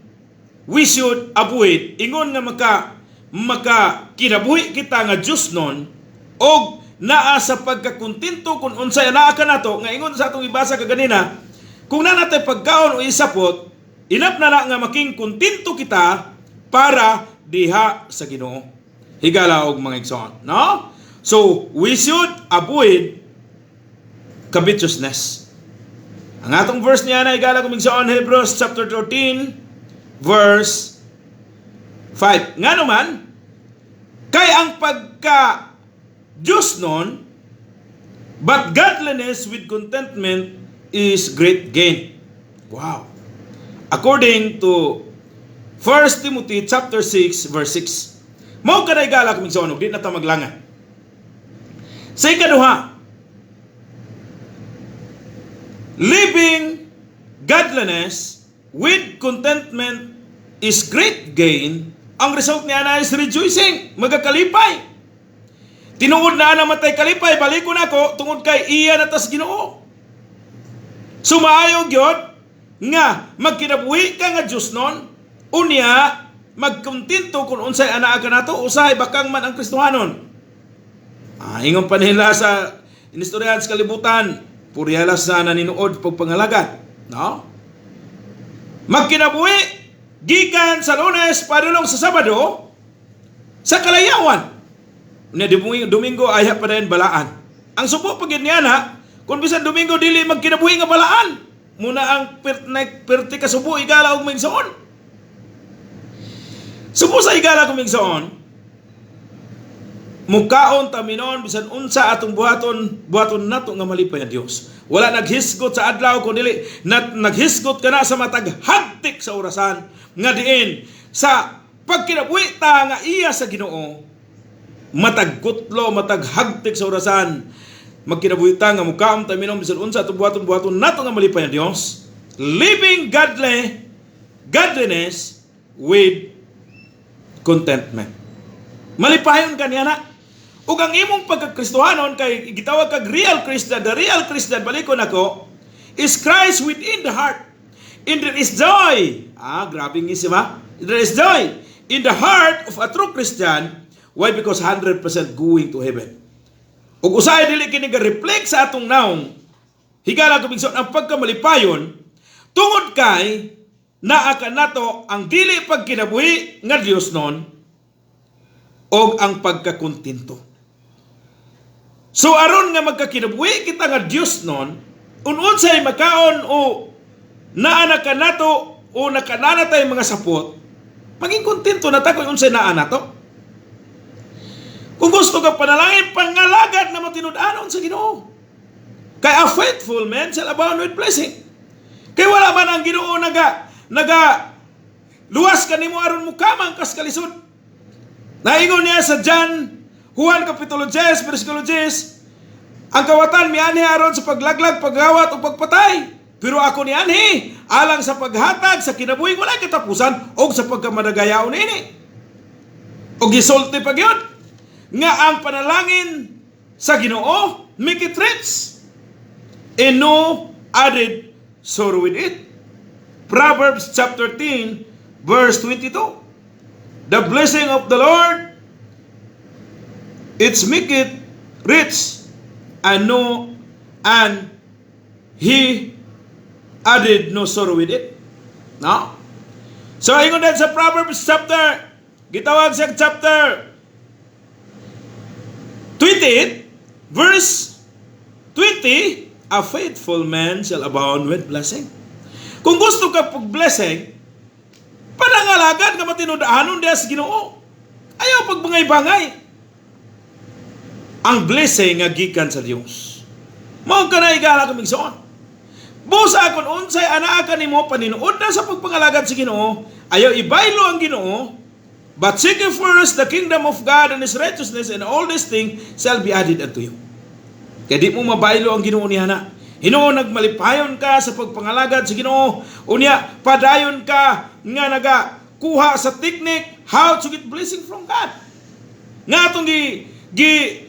We should avoid ingon nga maka kinabuhi kita nga Diyos nun og naa sa pagkakontento kung unsay naa ka nato. Nga ingon sa atong ibasa kaganina, kung naa natay pagkaon o isapot, enough na na nga making kontento kita para diha sa Ginoo, higala og mga igsoon, no? So we should avoid covetousness. Ang atong verse niya na, higala kong igsoon, Hebrews chapter 13 verse 5. Nga naman kay ang pagka Diyos nun, but godliness with contentment is great gain. Wow. According to 1 Timothy chapter 6 verse 6. Mao kanay, higala kong igsoon, di na ta maglangan. Sa ikaduha, living godliness with contentment is great gain. Ang result niya na is rejoicing, magakalipay. Tinuod na na matay kalipay, balikon ako tungod kay iya na tas Ginoo. Sumaayo gyud nga magkinabuhi ka nga Diyos nun, unya magkontento kung unsay anaa ka nato, usahay bakang man ang Kristohanon. Ah, ingon pa nila sa inistoryahan sa kalibutan, puriyala sa naninuod pagpangalagad. No? Magkinabuhi gikan sa Lunes padulong sa Sabado sa kalayawan. Unya Domingo ay pa din balaan. Ang subo pag niya na, kung bisan Domingo dili magkinabuhi nga balaan. Muna ang perti ka subo, igala og migsoon. Subo sa higala kong migsoon, mukaon taminon bisan unsa atong buhaton, buhaton nato nga malipay ang Dios. Wala naghisgot sa adlaw kun dili naghisgot ka na sa matag hagtik sa orasan nga diin sa pagkinabuhi ta nga iya sa Ginoo, matag kutlo, matag hagtik sa orasan, magkinabuhi ta nga mukaon taminon bisan unsa atong buhaton, buhaton nato nga malipay ang Dios. Living godliness with contentment, malipayon ka niya na. Ug ang imong pagkakristohanon kay gitawag kag real Christian, the real Christian, balikon ako, is Christ within the heart. And there is joy. Ah, grabe nga siya ba? There is joy in the heart of a true Christian. Why? Because 100% going to heaven. Ug usahay dili kini ga-reflect sa atong naong, higala ko bigson, ang pagkamalipayon tungod kay naa ka nato ang dili pagkinabuhi nga Dios nun og ang pagkakontento. So aron nga magkakinabuhi kita nga Dios nun, unsay makaon o naa na ka nato o nakanana tay mga sapot, maging kontento na ta kung unsay naa nato. Kung gusto ka panalangin, pangalagad na matinud-anon sa Ginoo. Kay a faithful man shall abound with blessing. Kay wala man ang Ginoo naga luwas kanimo aron mukamang kas kalisod. Naingon niya sa John Juan Kapitulo 10, versikulo 10, "Ang kawatan mianhi aron sa paglaglag, paggawat o pagpatay. Pero ako nianhi alang sa paghatag sa kinabuhing walay katapusan o sa pagkamadagayaon ini." O gisulti pa gyud nga ang panalangin sa Ginoo make it rich and no added sorrow with it. Proverbs chapter 10 verse 22. The blessing of the Lord, it's make it rich and no and he added no sorrow with it. No? So ingon din sa Proverbs chapter, gitawag siya chapter 28 verse 20, "A faithful man shall abound with blessing." Kung gusto ka pag blessing, panangalagad nga matinud-anon diha sa Ginoo. Ayaw pagbangay-bangay. Ang blessing nga gikan sa Dios. Mao ka na, higala kong igsoon. Busa kung unsay anaa ka nimo, paninuod na sa pagpangalagad sa Ginoo, ayaw ibaylo ang Ginoo, but seek ye first the kingdom of God and His righteousness, and all these things shall be added unto you. Kaya di mo mabaylo ang Ginoo niya na. Hinuon nagmalipayon ka sa pagpangalagad sa Ginoo. Unya padayon ka nga naga kuha sa technique how to get blessing from God. Nga atong gi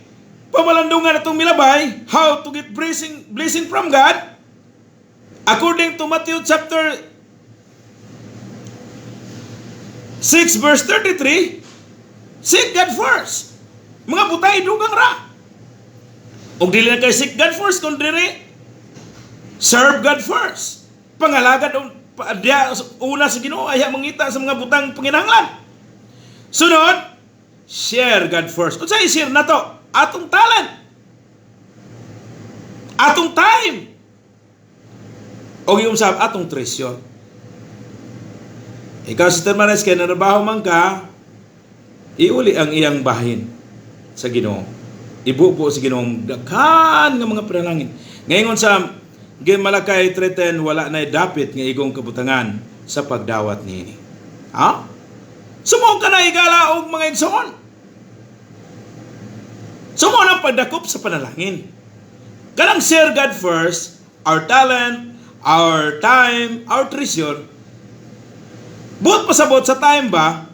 pamalandungan atong milabay, how to get blessing from God according to Matthew chapter 6 verse 33, seek God first. Mga butang dugang ra. Og dili na kay seek God first, kun diri serve God first. Pangalagad og diya una sa Ginoo, ay mangita sa mga butang panginahanglan. Sunod, share God first. Unsa i-share nato? Atong talent. Atong time. O yung sa atong treasure. Ikaw, Sister Mares, kay nanrabaho man ka, iuli ang iyang bahin sa Ginoo. Ibubo sa Ginoo daghan nga mga panalangin. Ngayon sa Malakay 3:10, wala na dapit nga igong kabutangan sa pagdawat niini. Ha? Sumo ka na, higala og mga igsoon. Sumo ang pagdakop sa panalangin. Kanang share God first, our talent, our time, our treasure. Buot pasabot sa time ba,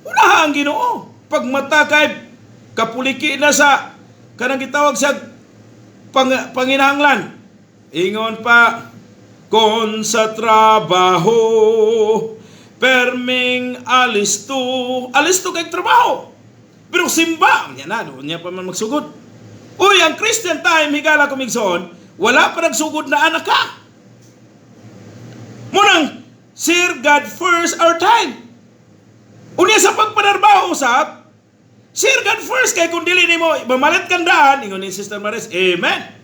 unaha ang Ginoo. Pag mata kay kapuliki na sa kanang gitawag sa panginahanglan. Ingon pa, kon sa trabaho, perming alisto, alisto kay trabaho. Pero simba, niya na, doon niya pa man magsugod. Uy, ang Christian time, higala kumigsoon, wala pa nagsugod na anak ka. Munang, share God first our time. Unya sa pagpanarbaho usab, share God first kay kung dili nimo mamalit kang daan, ingon ni Sister Maris, amen.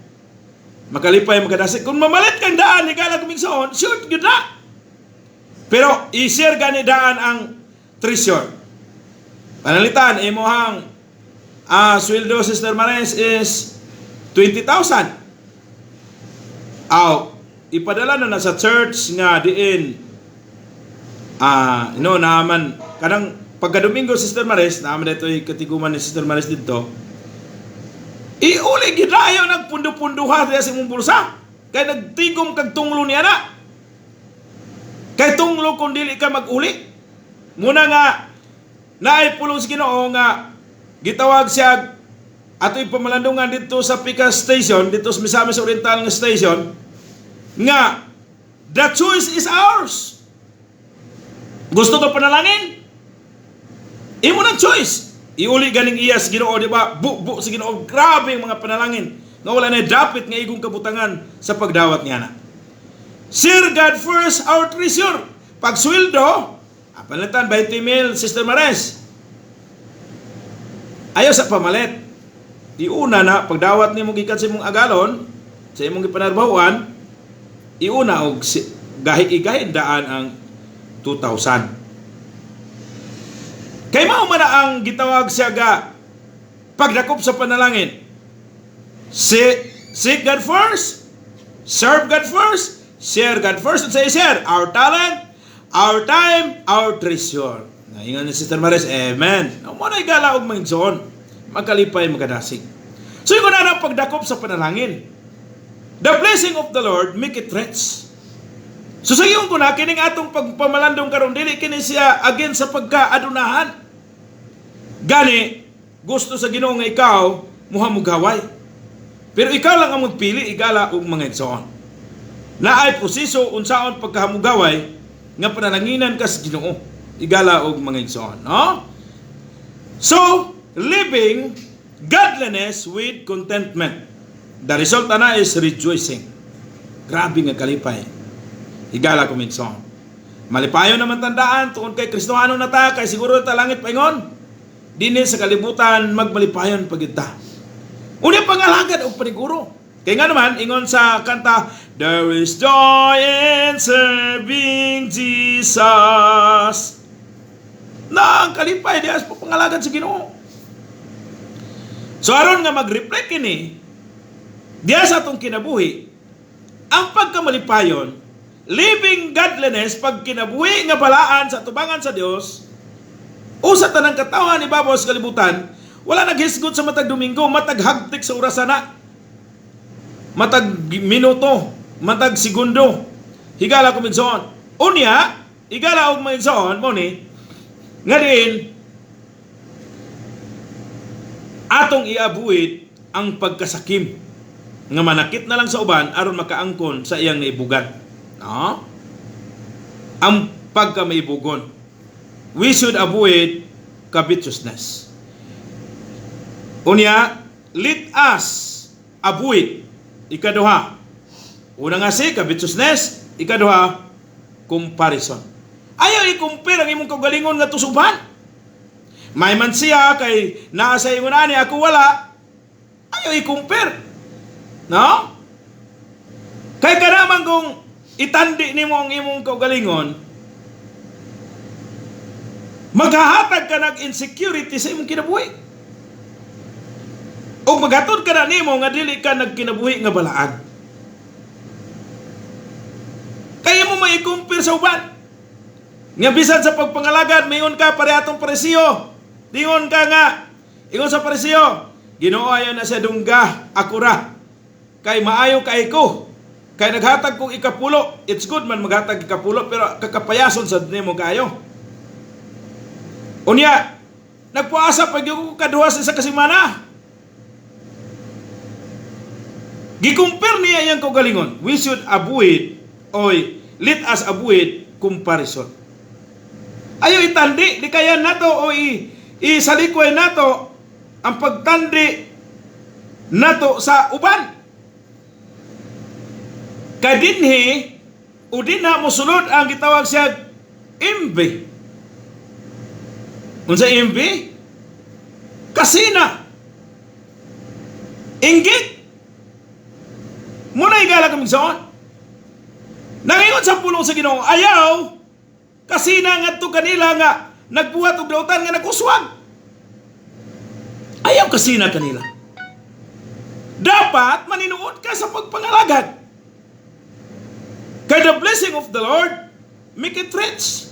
Makalipay makadasig. Kung mamalit kang daan, higala kumigsoon, sure gyud na. Pero i-share gani daan ang treasure. Panalitan, imuhang sweldo, Sister Maris, is 20,000. Aw, ipadala na na sa church nga diin no naman kanang pagka Domingo, Sister Maris, naman dito katiguman ni Sister Maris dito, iuli gid na, ayaw nagpundo-punduha diya sa imong bulsa kay nagtigom kag tunglo niya na, kay tunglo kung dili ka mag-uli. Muna nga naay pulong sa Ginoo nga gitawag siya ato'y pamalandungan dito sa Pika Station, dito sa Misamis Oriental nga station, nga the choice is ours. Gusto ka panalangin? Imo nang choice. Iuli ganing iyas Ginoo, di ba? Bu-bu sa Ginoo. Grabe ang mga panalangin nga wala na dapit nga igong kabutangan sa pagdawat niya na. Share God first our treasure. Pag sweldo, panalitan 20 mil, Sister Mares. Ayaw sa pamalit. Iuna na pagdawat nimo gikan sa imong agalon, sa imong gipanarbahuan, iuna og gahi igahin daan ang 2,000. Kay mao man na ang gitawag siya ga pagdakop sa panalangin. Seek God first, serve God first, share God first. At say share, our talent, our time, our treasure. Naingon ni Sister Maris, amen. Mo na igala og mga igsoon, magkalipay makadasig. So yung na ang pagdakop sa panalangin. The blessing of the Lord make it rich. So sa iyong kuna, kining atong pagpamalandong karon dili kini siya against sa pagkaadunahan. Gani, gusto sa Ginoo nga ikaw muhamugaway. Pero ikaw lang ang magpili, igala og mga igsoon. Naay proseso unsaon pagkahamugaway nga panalanginan ka sa Ginoo, igala og mga igsoon, no? So, living godliness with contentment. The result ana is rejoicing. Grabe nga kalipay. Higala ko minsan. Malipayon naman tandaan tungod kay Kristohano na ta, kay siguro ta langit paingon. Dinhi sa kalibutan magmalipayon pagid ta. Unya pangalagad og paniguro. Kay nga naman ingon sa kanta, "There is joy in serving Jesus." Na ang kalipay diha sa pangalagad sa Ginoo. So aron nga mag-reflect kini diha sa atong kinabuhi, ang pagkamalipayon, living godliness, pag kinabuhi nga balaan sa tubangan sa Dios o sa tanang katawan ibabaw sa kalibutan, wala naghisgot sa matag Domingo, matag hagtik sa orasana, matag minuto, matag segundo. Higala ko minson. Unya, higala og minson mo ni nga din atong iabuhit ang pagkasakim nga manakit na lang sa uban aron makaangkon sa iyang naibugan. No? Ang pagkamaibugon. We should avoid covetousness. Unya, let us avoid ikaduha. Una nga si covetousness, ikaduha, comparison. Ayaw i-compare ang imong kaugalingon ngadto sa uban. May man siya kay naa sa ingon ani, ako wala. Ayaw i-compare. No? Kay kanaman kung itandi nimo ang imong kaugalingon, maghahatag ka ng insecurity sa imong kinabuhi. O maghatod ka na nimo nga dili ka nagkinabuhi nga balaag. Kaya mo mai-compare sa uban. Nga bisan sa pagpangalagad, mayon ka pare atong Parisiyo. Dingon ka nga, ingon sa Parisiyo, "Ginoo, ayaw na siya dungga, ako ra. Kay maayo kay ko. Kay naghatag kong ikapulo." It's good man maghatag ikapulo, pero kakapayason sa nimo kayo. Unya, nagpuasa pag ko kaduha sa isa ka semana. Gikumpare niya iyang kaugalingon. We should avoid, oy, let us avoid comparison. Ayaw itandi, di kaya nato o isalikway nato ang pagtandi nato sa uban. Kay dinhi o dinha mosulod ang gitawag siya envy. Unsa envy? Kasina. Inggit. Muna higala kami saon. Nangingon sa pulong sa Ginoo, ayaw kasina ngadto kanila nga nagbuhat og dautan nga naguswag. Ayaw kasina kanila. Dapat maninuod ka sa pagpangalagad. Kay the blessing of the Lord make it rich.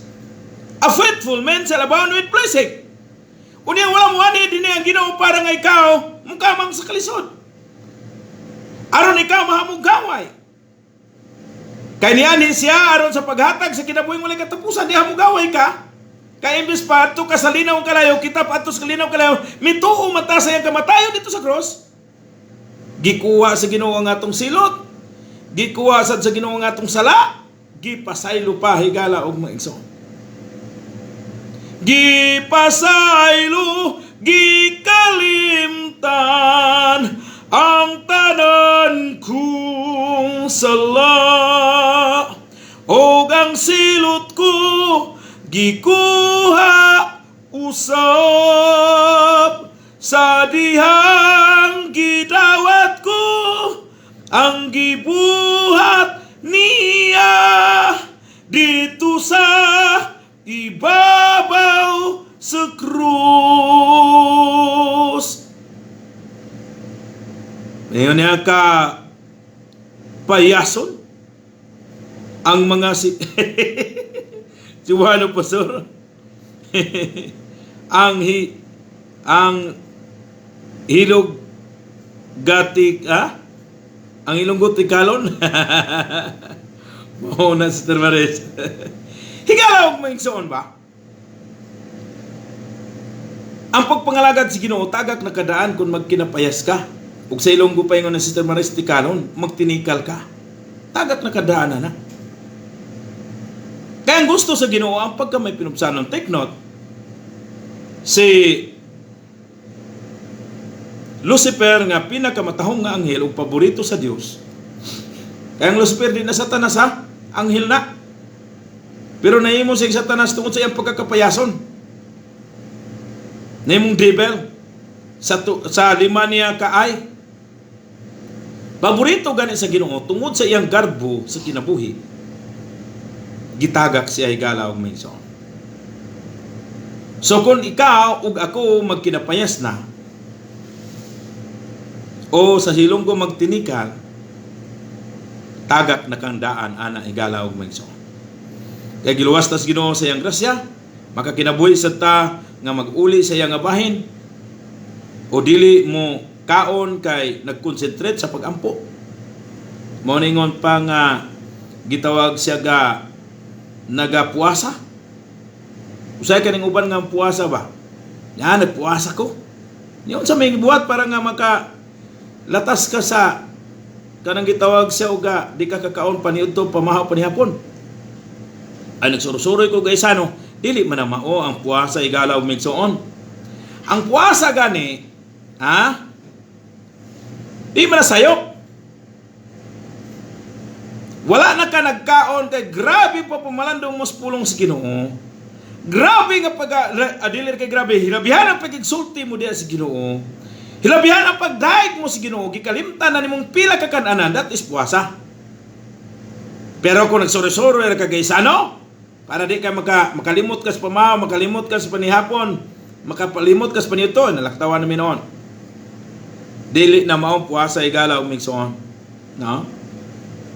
A faithful man shall abound with blessing. Unya wala mo ani dinhi ang Ginoo para nga ikaw mukamang sa kalisod. Aron ikaw mahamog gaway. Kay niani siya aron sa paghatag sa kinabuhing walay katapusan, di hamugaway ka. Kay imbes pa adto ka sa linaw kalayo, kita pa adto sa linaw kalayo, mituo mata sa iyang kamatayon dito sa cross. Gikuha sa Ginoo ang atong silot. Gikuha sad sa Ginoo ang atong sala. Gipasaylo pa, higala og mga igsoon. Gipasaylo, gikalimtan ang tanan kong sala og ang silot ko gikuha usab sa dihang gidawat ko ang gibuhat niya dito sa ibabaw sa krus. Ngayon niya ka payason ang mga si si Juano Pastor ang hilog gatik ah ang Ilonggo tikalon mao na, Sister Maris. Higala og maigsoon ba, ang pagpangalagad sa Ginoo tagak na kadaan kung magkinapayas ka. Ug sa Ilonggo pa ingon ng Sister Maris, tikalon, magtinikal ka. Tagak na kadaan na. Kaya ang gusto sa Ginoo ang pagka may pinubsanon. Take note, si Lucifer nga pinakamatahong nga anghel ug paborito sa Dios. Kaya ang Lucifer di na Satanas ha, anghel na. Pero nahimo siyang Satanas tungod sa iyang pagkakapayason. Nahimong devil sa lima niya kaay. Paborito gani sa Ginoo tungod sa iyang garbo sa kinabuhi. Gitagak siya, higala og minson. So kung ikaw ug ako magkinapayas na o sa Ilonggo magtinikal, tagak na kang daan ana, higala og minson. Kay giluwas tas Ginoo sa iyang grasya, makakinabuhi sa ta nga mag-uli sa iyang nga bahin o dili mo kaon kay nag-concentrate sa pagampo. Mao ningon pa nga gitawag siya ga nagapuasa. Usay kaning uban nga puasa ba? Ya, nagpuasa ko. Niyon sa may gibuhat para nga maka latas ka sa kanang gitawag siya uga di ka kakaon paniudto, pamahaw, panihapon. Ay, nagsuroy-suroy ko gaysano. Dili man na mao ang puasa, higala ug migsuon. Ang puasa gani, ha? Di man na sayop. Wala na ka nagkaon kay grabe pa pamalandong mo sa pulong sa Ginoo. Grabe nga pag dili kay grabe, hilabihan ang pag-exulti mo diya sa Ginoo. Hilabihan ang pagdaig mo sa Ginoo, gikalimtan na nimong pila ka kananan, that is puasa. Pero kung nagsuro-suro ra ka gaysano, para di ka makalimot ka sa pamaw, makalimot ka sa panihapon, makapalimot ka sa paniudto, nalaktawan namin noon. Dili na maong puasa, higala ug migsuon. No?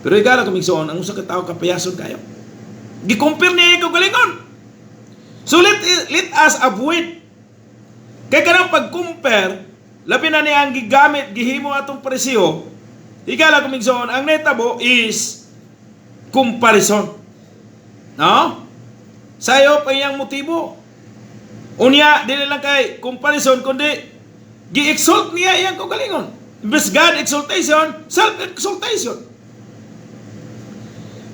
Pero higala ug migsuon, ang usa ka tawo kapayason kayo. Gi-compare niya ikaw galingon. So let us avoid. Kay kanang pag-compare, labi na niya ang gigamit, gihimo atong presyo, higala ug migsuon, ang netabo is comparison. No? Sayo pa iyang motibo. Unya, dili lang kay comparison, kundi gi-exalt niya iyang kaugalingon. Imbes God exaltation, self-exaltation.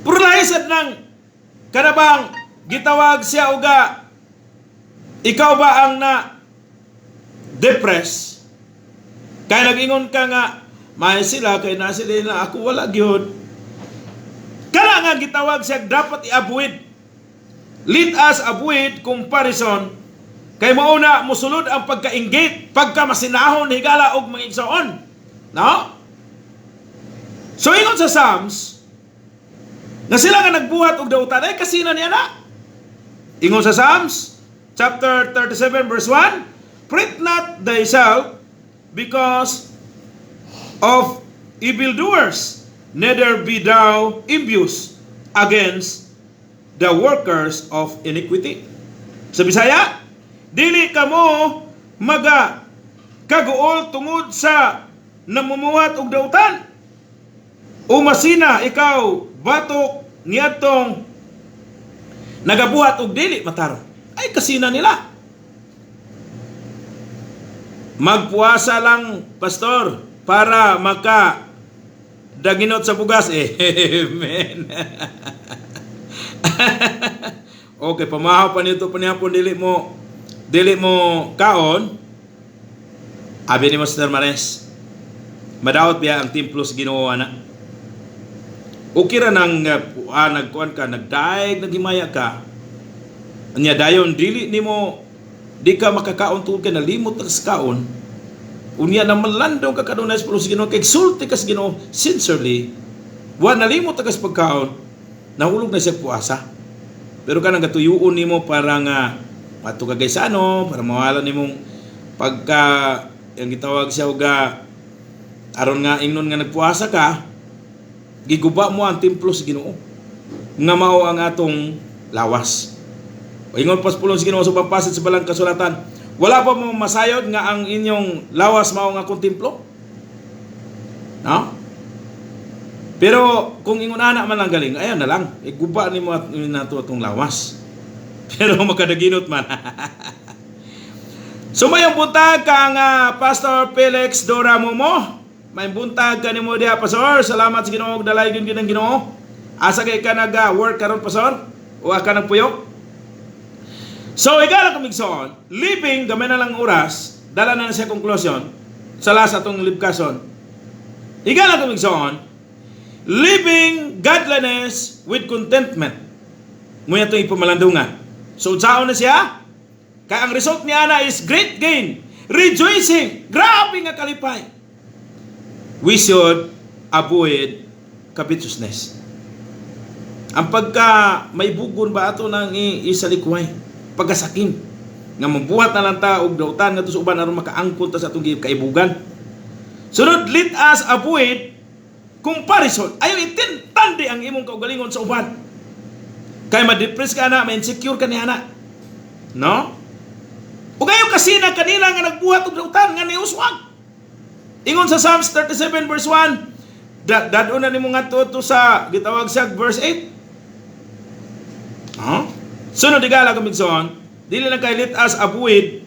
Pero lahi sad ng kanabang gitawag siya uga ikaw ba ang na depress kay nag-ingon ka nga may sila kay na sila na ako wala gyud. Kana nga gitawag siya dapat i-avoid. Let us avoid comparison kay mauna mosulod ang pagkainggit, pagka masinahon, higala og mga igsoon. No? So ingon sa Psalms nga sila nga nagbuhat og dautan ay kasina niya na. Ingon sa Psalms chapter 37 verse 1, "Fret not thyself because of evildoers, neither be thou envious against the workers of iniquity." Sa Bisaya, dili kamo maga kaguol tungod sa namumuhat og dautan. O masina ikaw batok niadtong nagabuhat og dili matarong. Ay kasina nila. Magpuasa lang, pastor, para maka daginot sa bugas. Amen. Okay, pamahaw pa nito panihapon dili mo kaon. Abi ni Master Mares. Madaot biya ang templo sa Ginoo ana. Okay ra nang nagkuan ka, nagdaig, naghimaya ka. Anya dayon dili nimo di ka makakaon tungod kay nalimot ka sa kaon. Unya na malandong ka kanunay sa pulong sa Ginoo, kay exulti ka sa Ginoo sincerely. Wa nalimot ka sa pagkaon, nahulog na siya puasa. Pero kanang katuyuon nimo para nga mato ka ano, para mawala nimong pagka yung gitawag siya uga aron nga ingnon nga nagpuasa ka, giguba mo ang templo sa Ginoo nga mao ang atong lawas. O ingon pas pulong sa Ginoo sa ubang passage sa balang kasulatan, "Wala pa mo masayod nga ang inyong lawas mao nga akong templo?" No? Pero kung ingon ana man lang galing, ayan na lang. Iguba nimo at nato atong lawas. Pero makadaginot man. So mayong buntag ka nga Pastor Felix Dora Momo. May buntag ka nimo diha, Pastor. Salamat sa Ginoo, dalay gyud gyud ang Ginoo. Asa kay ka nag-work karon, Pastor? O ka nagpuyok? So higala kamigsoon, living gamay na lang oras, dala na na siya conclusion sa last atong libkason. Higala kamigsoon, living godliness with contentment. Mo itong ipamalandungan. So unsaon na siya? Kay ang result niya na is great gain, rejoicing, grabe nga kalipay. We should avoid covetousness. Ang pagka may bugon ba ato nang isalikway, pagkasakim nga mabuhat na lang ta og dautan ngadto sa uban aron makaangkon ta sa atong kaibugan. Sunod, let us avoid comparison. Ayaw itintandi ang imong kaugalingon sa uban. Kay ma-depress ka na, ma-insecure ka ni ana. No? Ug ayaw kasi na kanila nga nagbuhat og dautan nga niuswag. Ingon sa Psalms 37 verse 1, dad-on na nimo ngadto to sa gitawag siya verse 8. Huh? Sunod, higala kamigsoon, dili lang kay let us avoid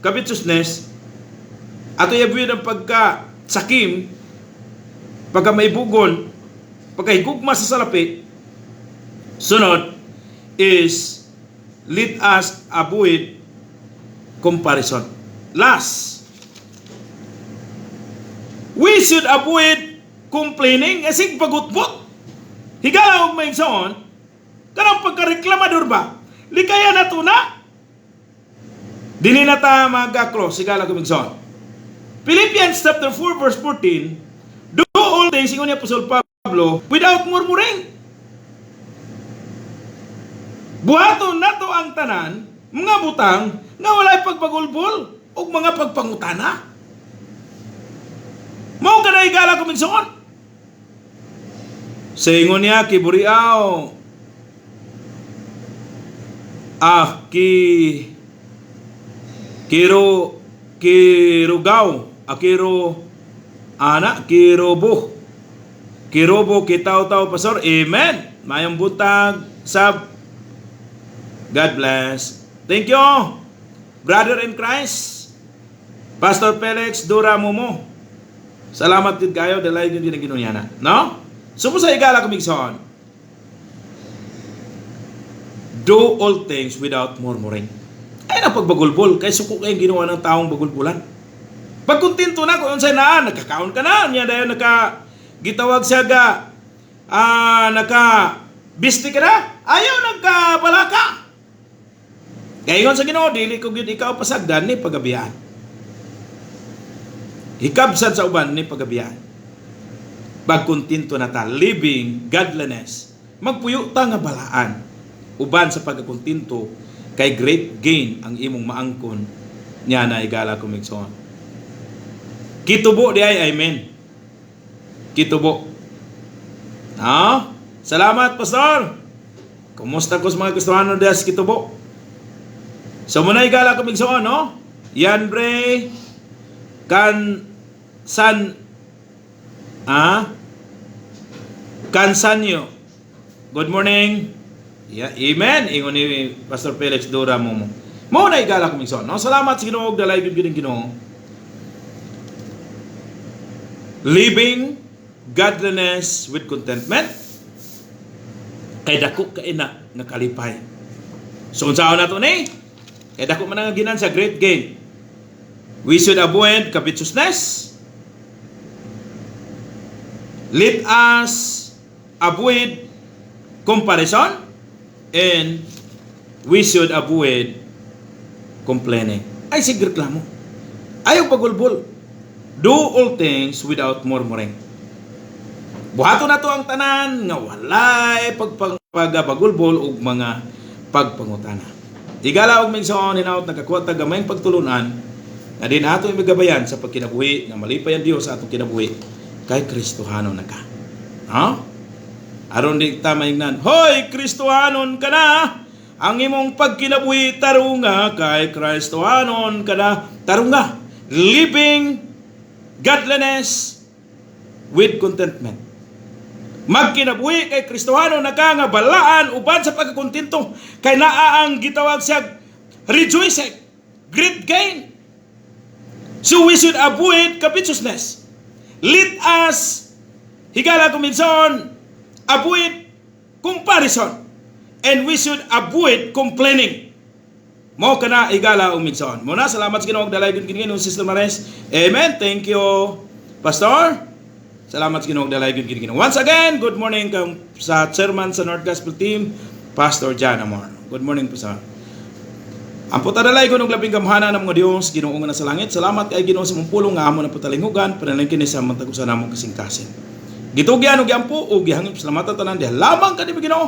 covetousness, ato i-avoid ang pagka sakim, pagka maibugon, pagkahigugma sa salapi. Sunod is Let us avoid comparison. Last, we should avoid complaining, asig pagutbot. Higala og maigsoon, kanang pagkareklamador ba? Likaya na to na. Dili na ta mag-close, higala ko maigsoon. Philippians chapter 4 verse 14, "Do all things," ingon ni Apostol Pablo, "without murmuring." Buhaton nato ang tanan, mga butang, nga walay pagpagulbol ug mga pagpangutana. Mao ka higala ko maigsoon. Sa ingon niya, kiburiaw, ki kiro kirugaw, akiro ana kirobo kirobo kitaw-taw, pastor. Amen. Mayong buntag sab. God bless. Thank you, brother in Christ, Pastor Felix Dura Momo. Salamat din kayo dahil yun din ang na. No? So sa higala ko maigsoon. Do all things without murmuring. Ay na pagbagulbol kay suko kay ginawa ng taong bagulbulan. Pagkontento na kung unsay naa, nagkakaon ka na, niya dayon naka gitawag siya ga naka bisti ka na, ayaw nagkabalaka. Kaya ingon sa Ginoo, dili ko gyud ikaw pasagdan ni pagabiyaan. Hikabsad sa uban ni pagabiyaan. Pagkontento na ta, living godliness. Magpuyo ta nga balaan. Uban sa pagkakontento, kay great gain ang imong maangkon niya na, higala ko maigsoon. Kitubo di ay, amen. Kitubo. No? Salamat, Pastor. Kumusta ko sa mga Kristiyano diya sa Kitubo? So muna, higala ko maigsoon, no? Yan bre kan san Kansanyo. Good morning. Yeah, amen. Ingon ni Pastor Felix Dura mo. Mo na, higala ko maigsoon, no? Salamat sa Ginoo, dalay gyud gyud ang Ginoo. Living godliness with contentment kay dako kay na nga kalipay. So unsaon nato ni? Kay dako man ang ginan sa great gain. We should avoid covetousness. Let us avoid comparison and we should avoid complaining. Ay sige reklamo. Ayaw pagulbol. Do all things without murmuring. Buhaton nato ang tanan nga walay pagpagabagulbol ug mga pagpangutana. Higala og maigsoon, hinaot nakakuha ta gamayng pagtulunan nga din ato imigabayan sa pagkinabuhi nga malipay ang Dios sa atong kinabuhi kay Kristohanon na ka. Ha? Aron di ta maingnan, "Hoy, Kristohanon ka na!" Ang imong pagkinabuhi tarunga kay Kristohanon ka na, tarunga. Living godliness with contentment. Magkinabuhi kay Kristohano na ka nga balaan uban sa pagkakontento kay naa ang gitawag siya rejoicing, great gain. So we should avoid covetousness. Let us, higala ko maigsoon, avoid comparison. And we should avoid complaining. Mo kana, higala og maigsoon. Mo na, salamat sa Ginoo, dalay gyud kini Sister Mares. Amen. Thank you, Pastor. Salamat sa Ginoo, dalay gyud kini. Once again, good morning kang sa chairman sa North Gospel Team, Pastor John Amor. Good morning po sa ang puta dalay ko labing gamhanan ng mga Diyos, Ginoo nga nasa langit. Salamat kay Ginoo sa mong pulong nga amo na patalingugan, panalangin kini sa matag usa namong kasing-kasing. Gitugyan og giampo ug gihangyo salamatan tanan diha lamang kanimo, Ginoo.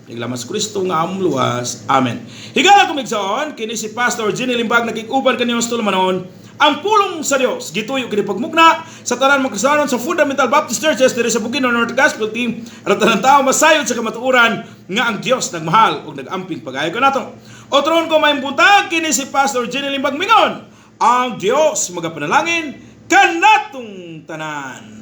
Naglamas Kristo nga among luwas. Amen. Higala ko maigsoon, kini si Pastor Ginny Limbag nakikuban kaniyong tulumanon. Ang pulong sa Dios gituyo kini pagmugna sa tanan mga Kristiyanon sa Fundamental Baptist Churches diri sa Bukidnon North Gospel Team aron tanan tao masayod sa kamatuoran nga ang Dios nagmahal ug nagamping pagayo kanato. Otron ko may buntag, kini si Pastor Ginny Limbag mingon, ang Dios magapanalangin kanatong tanan.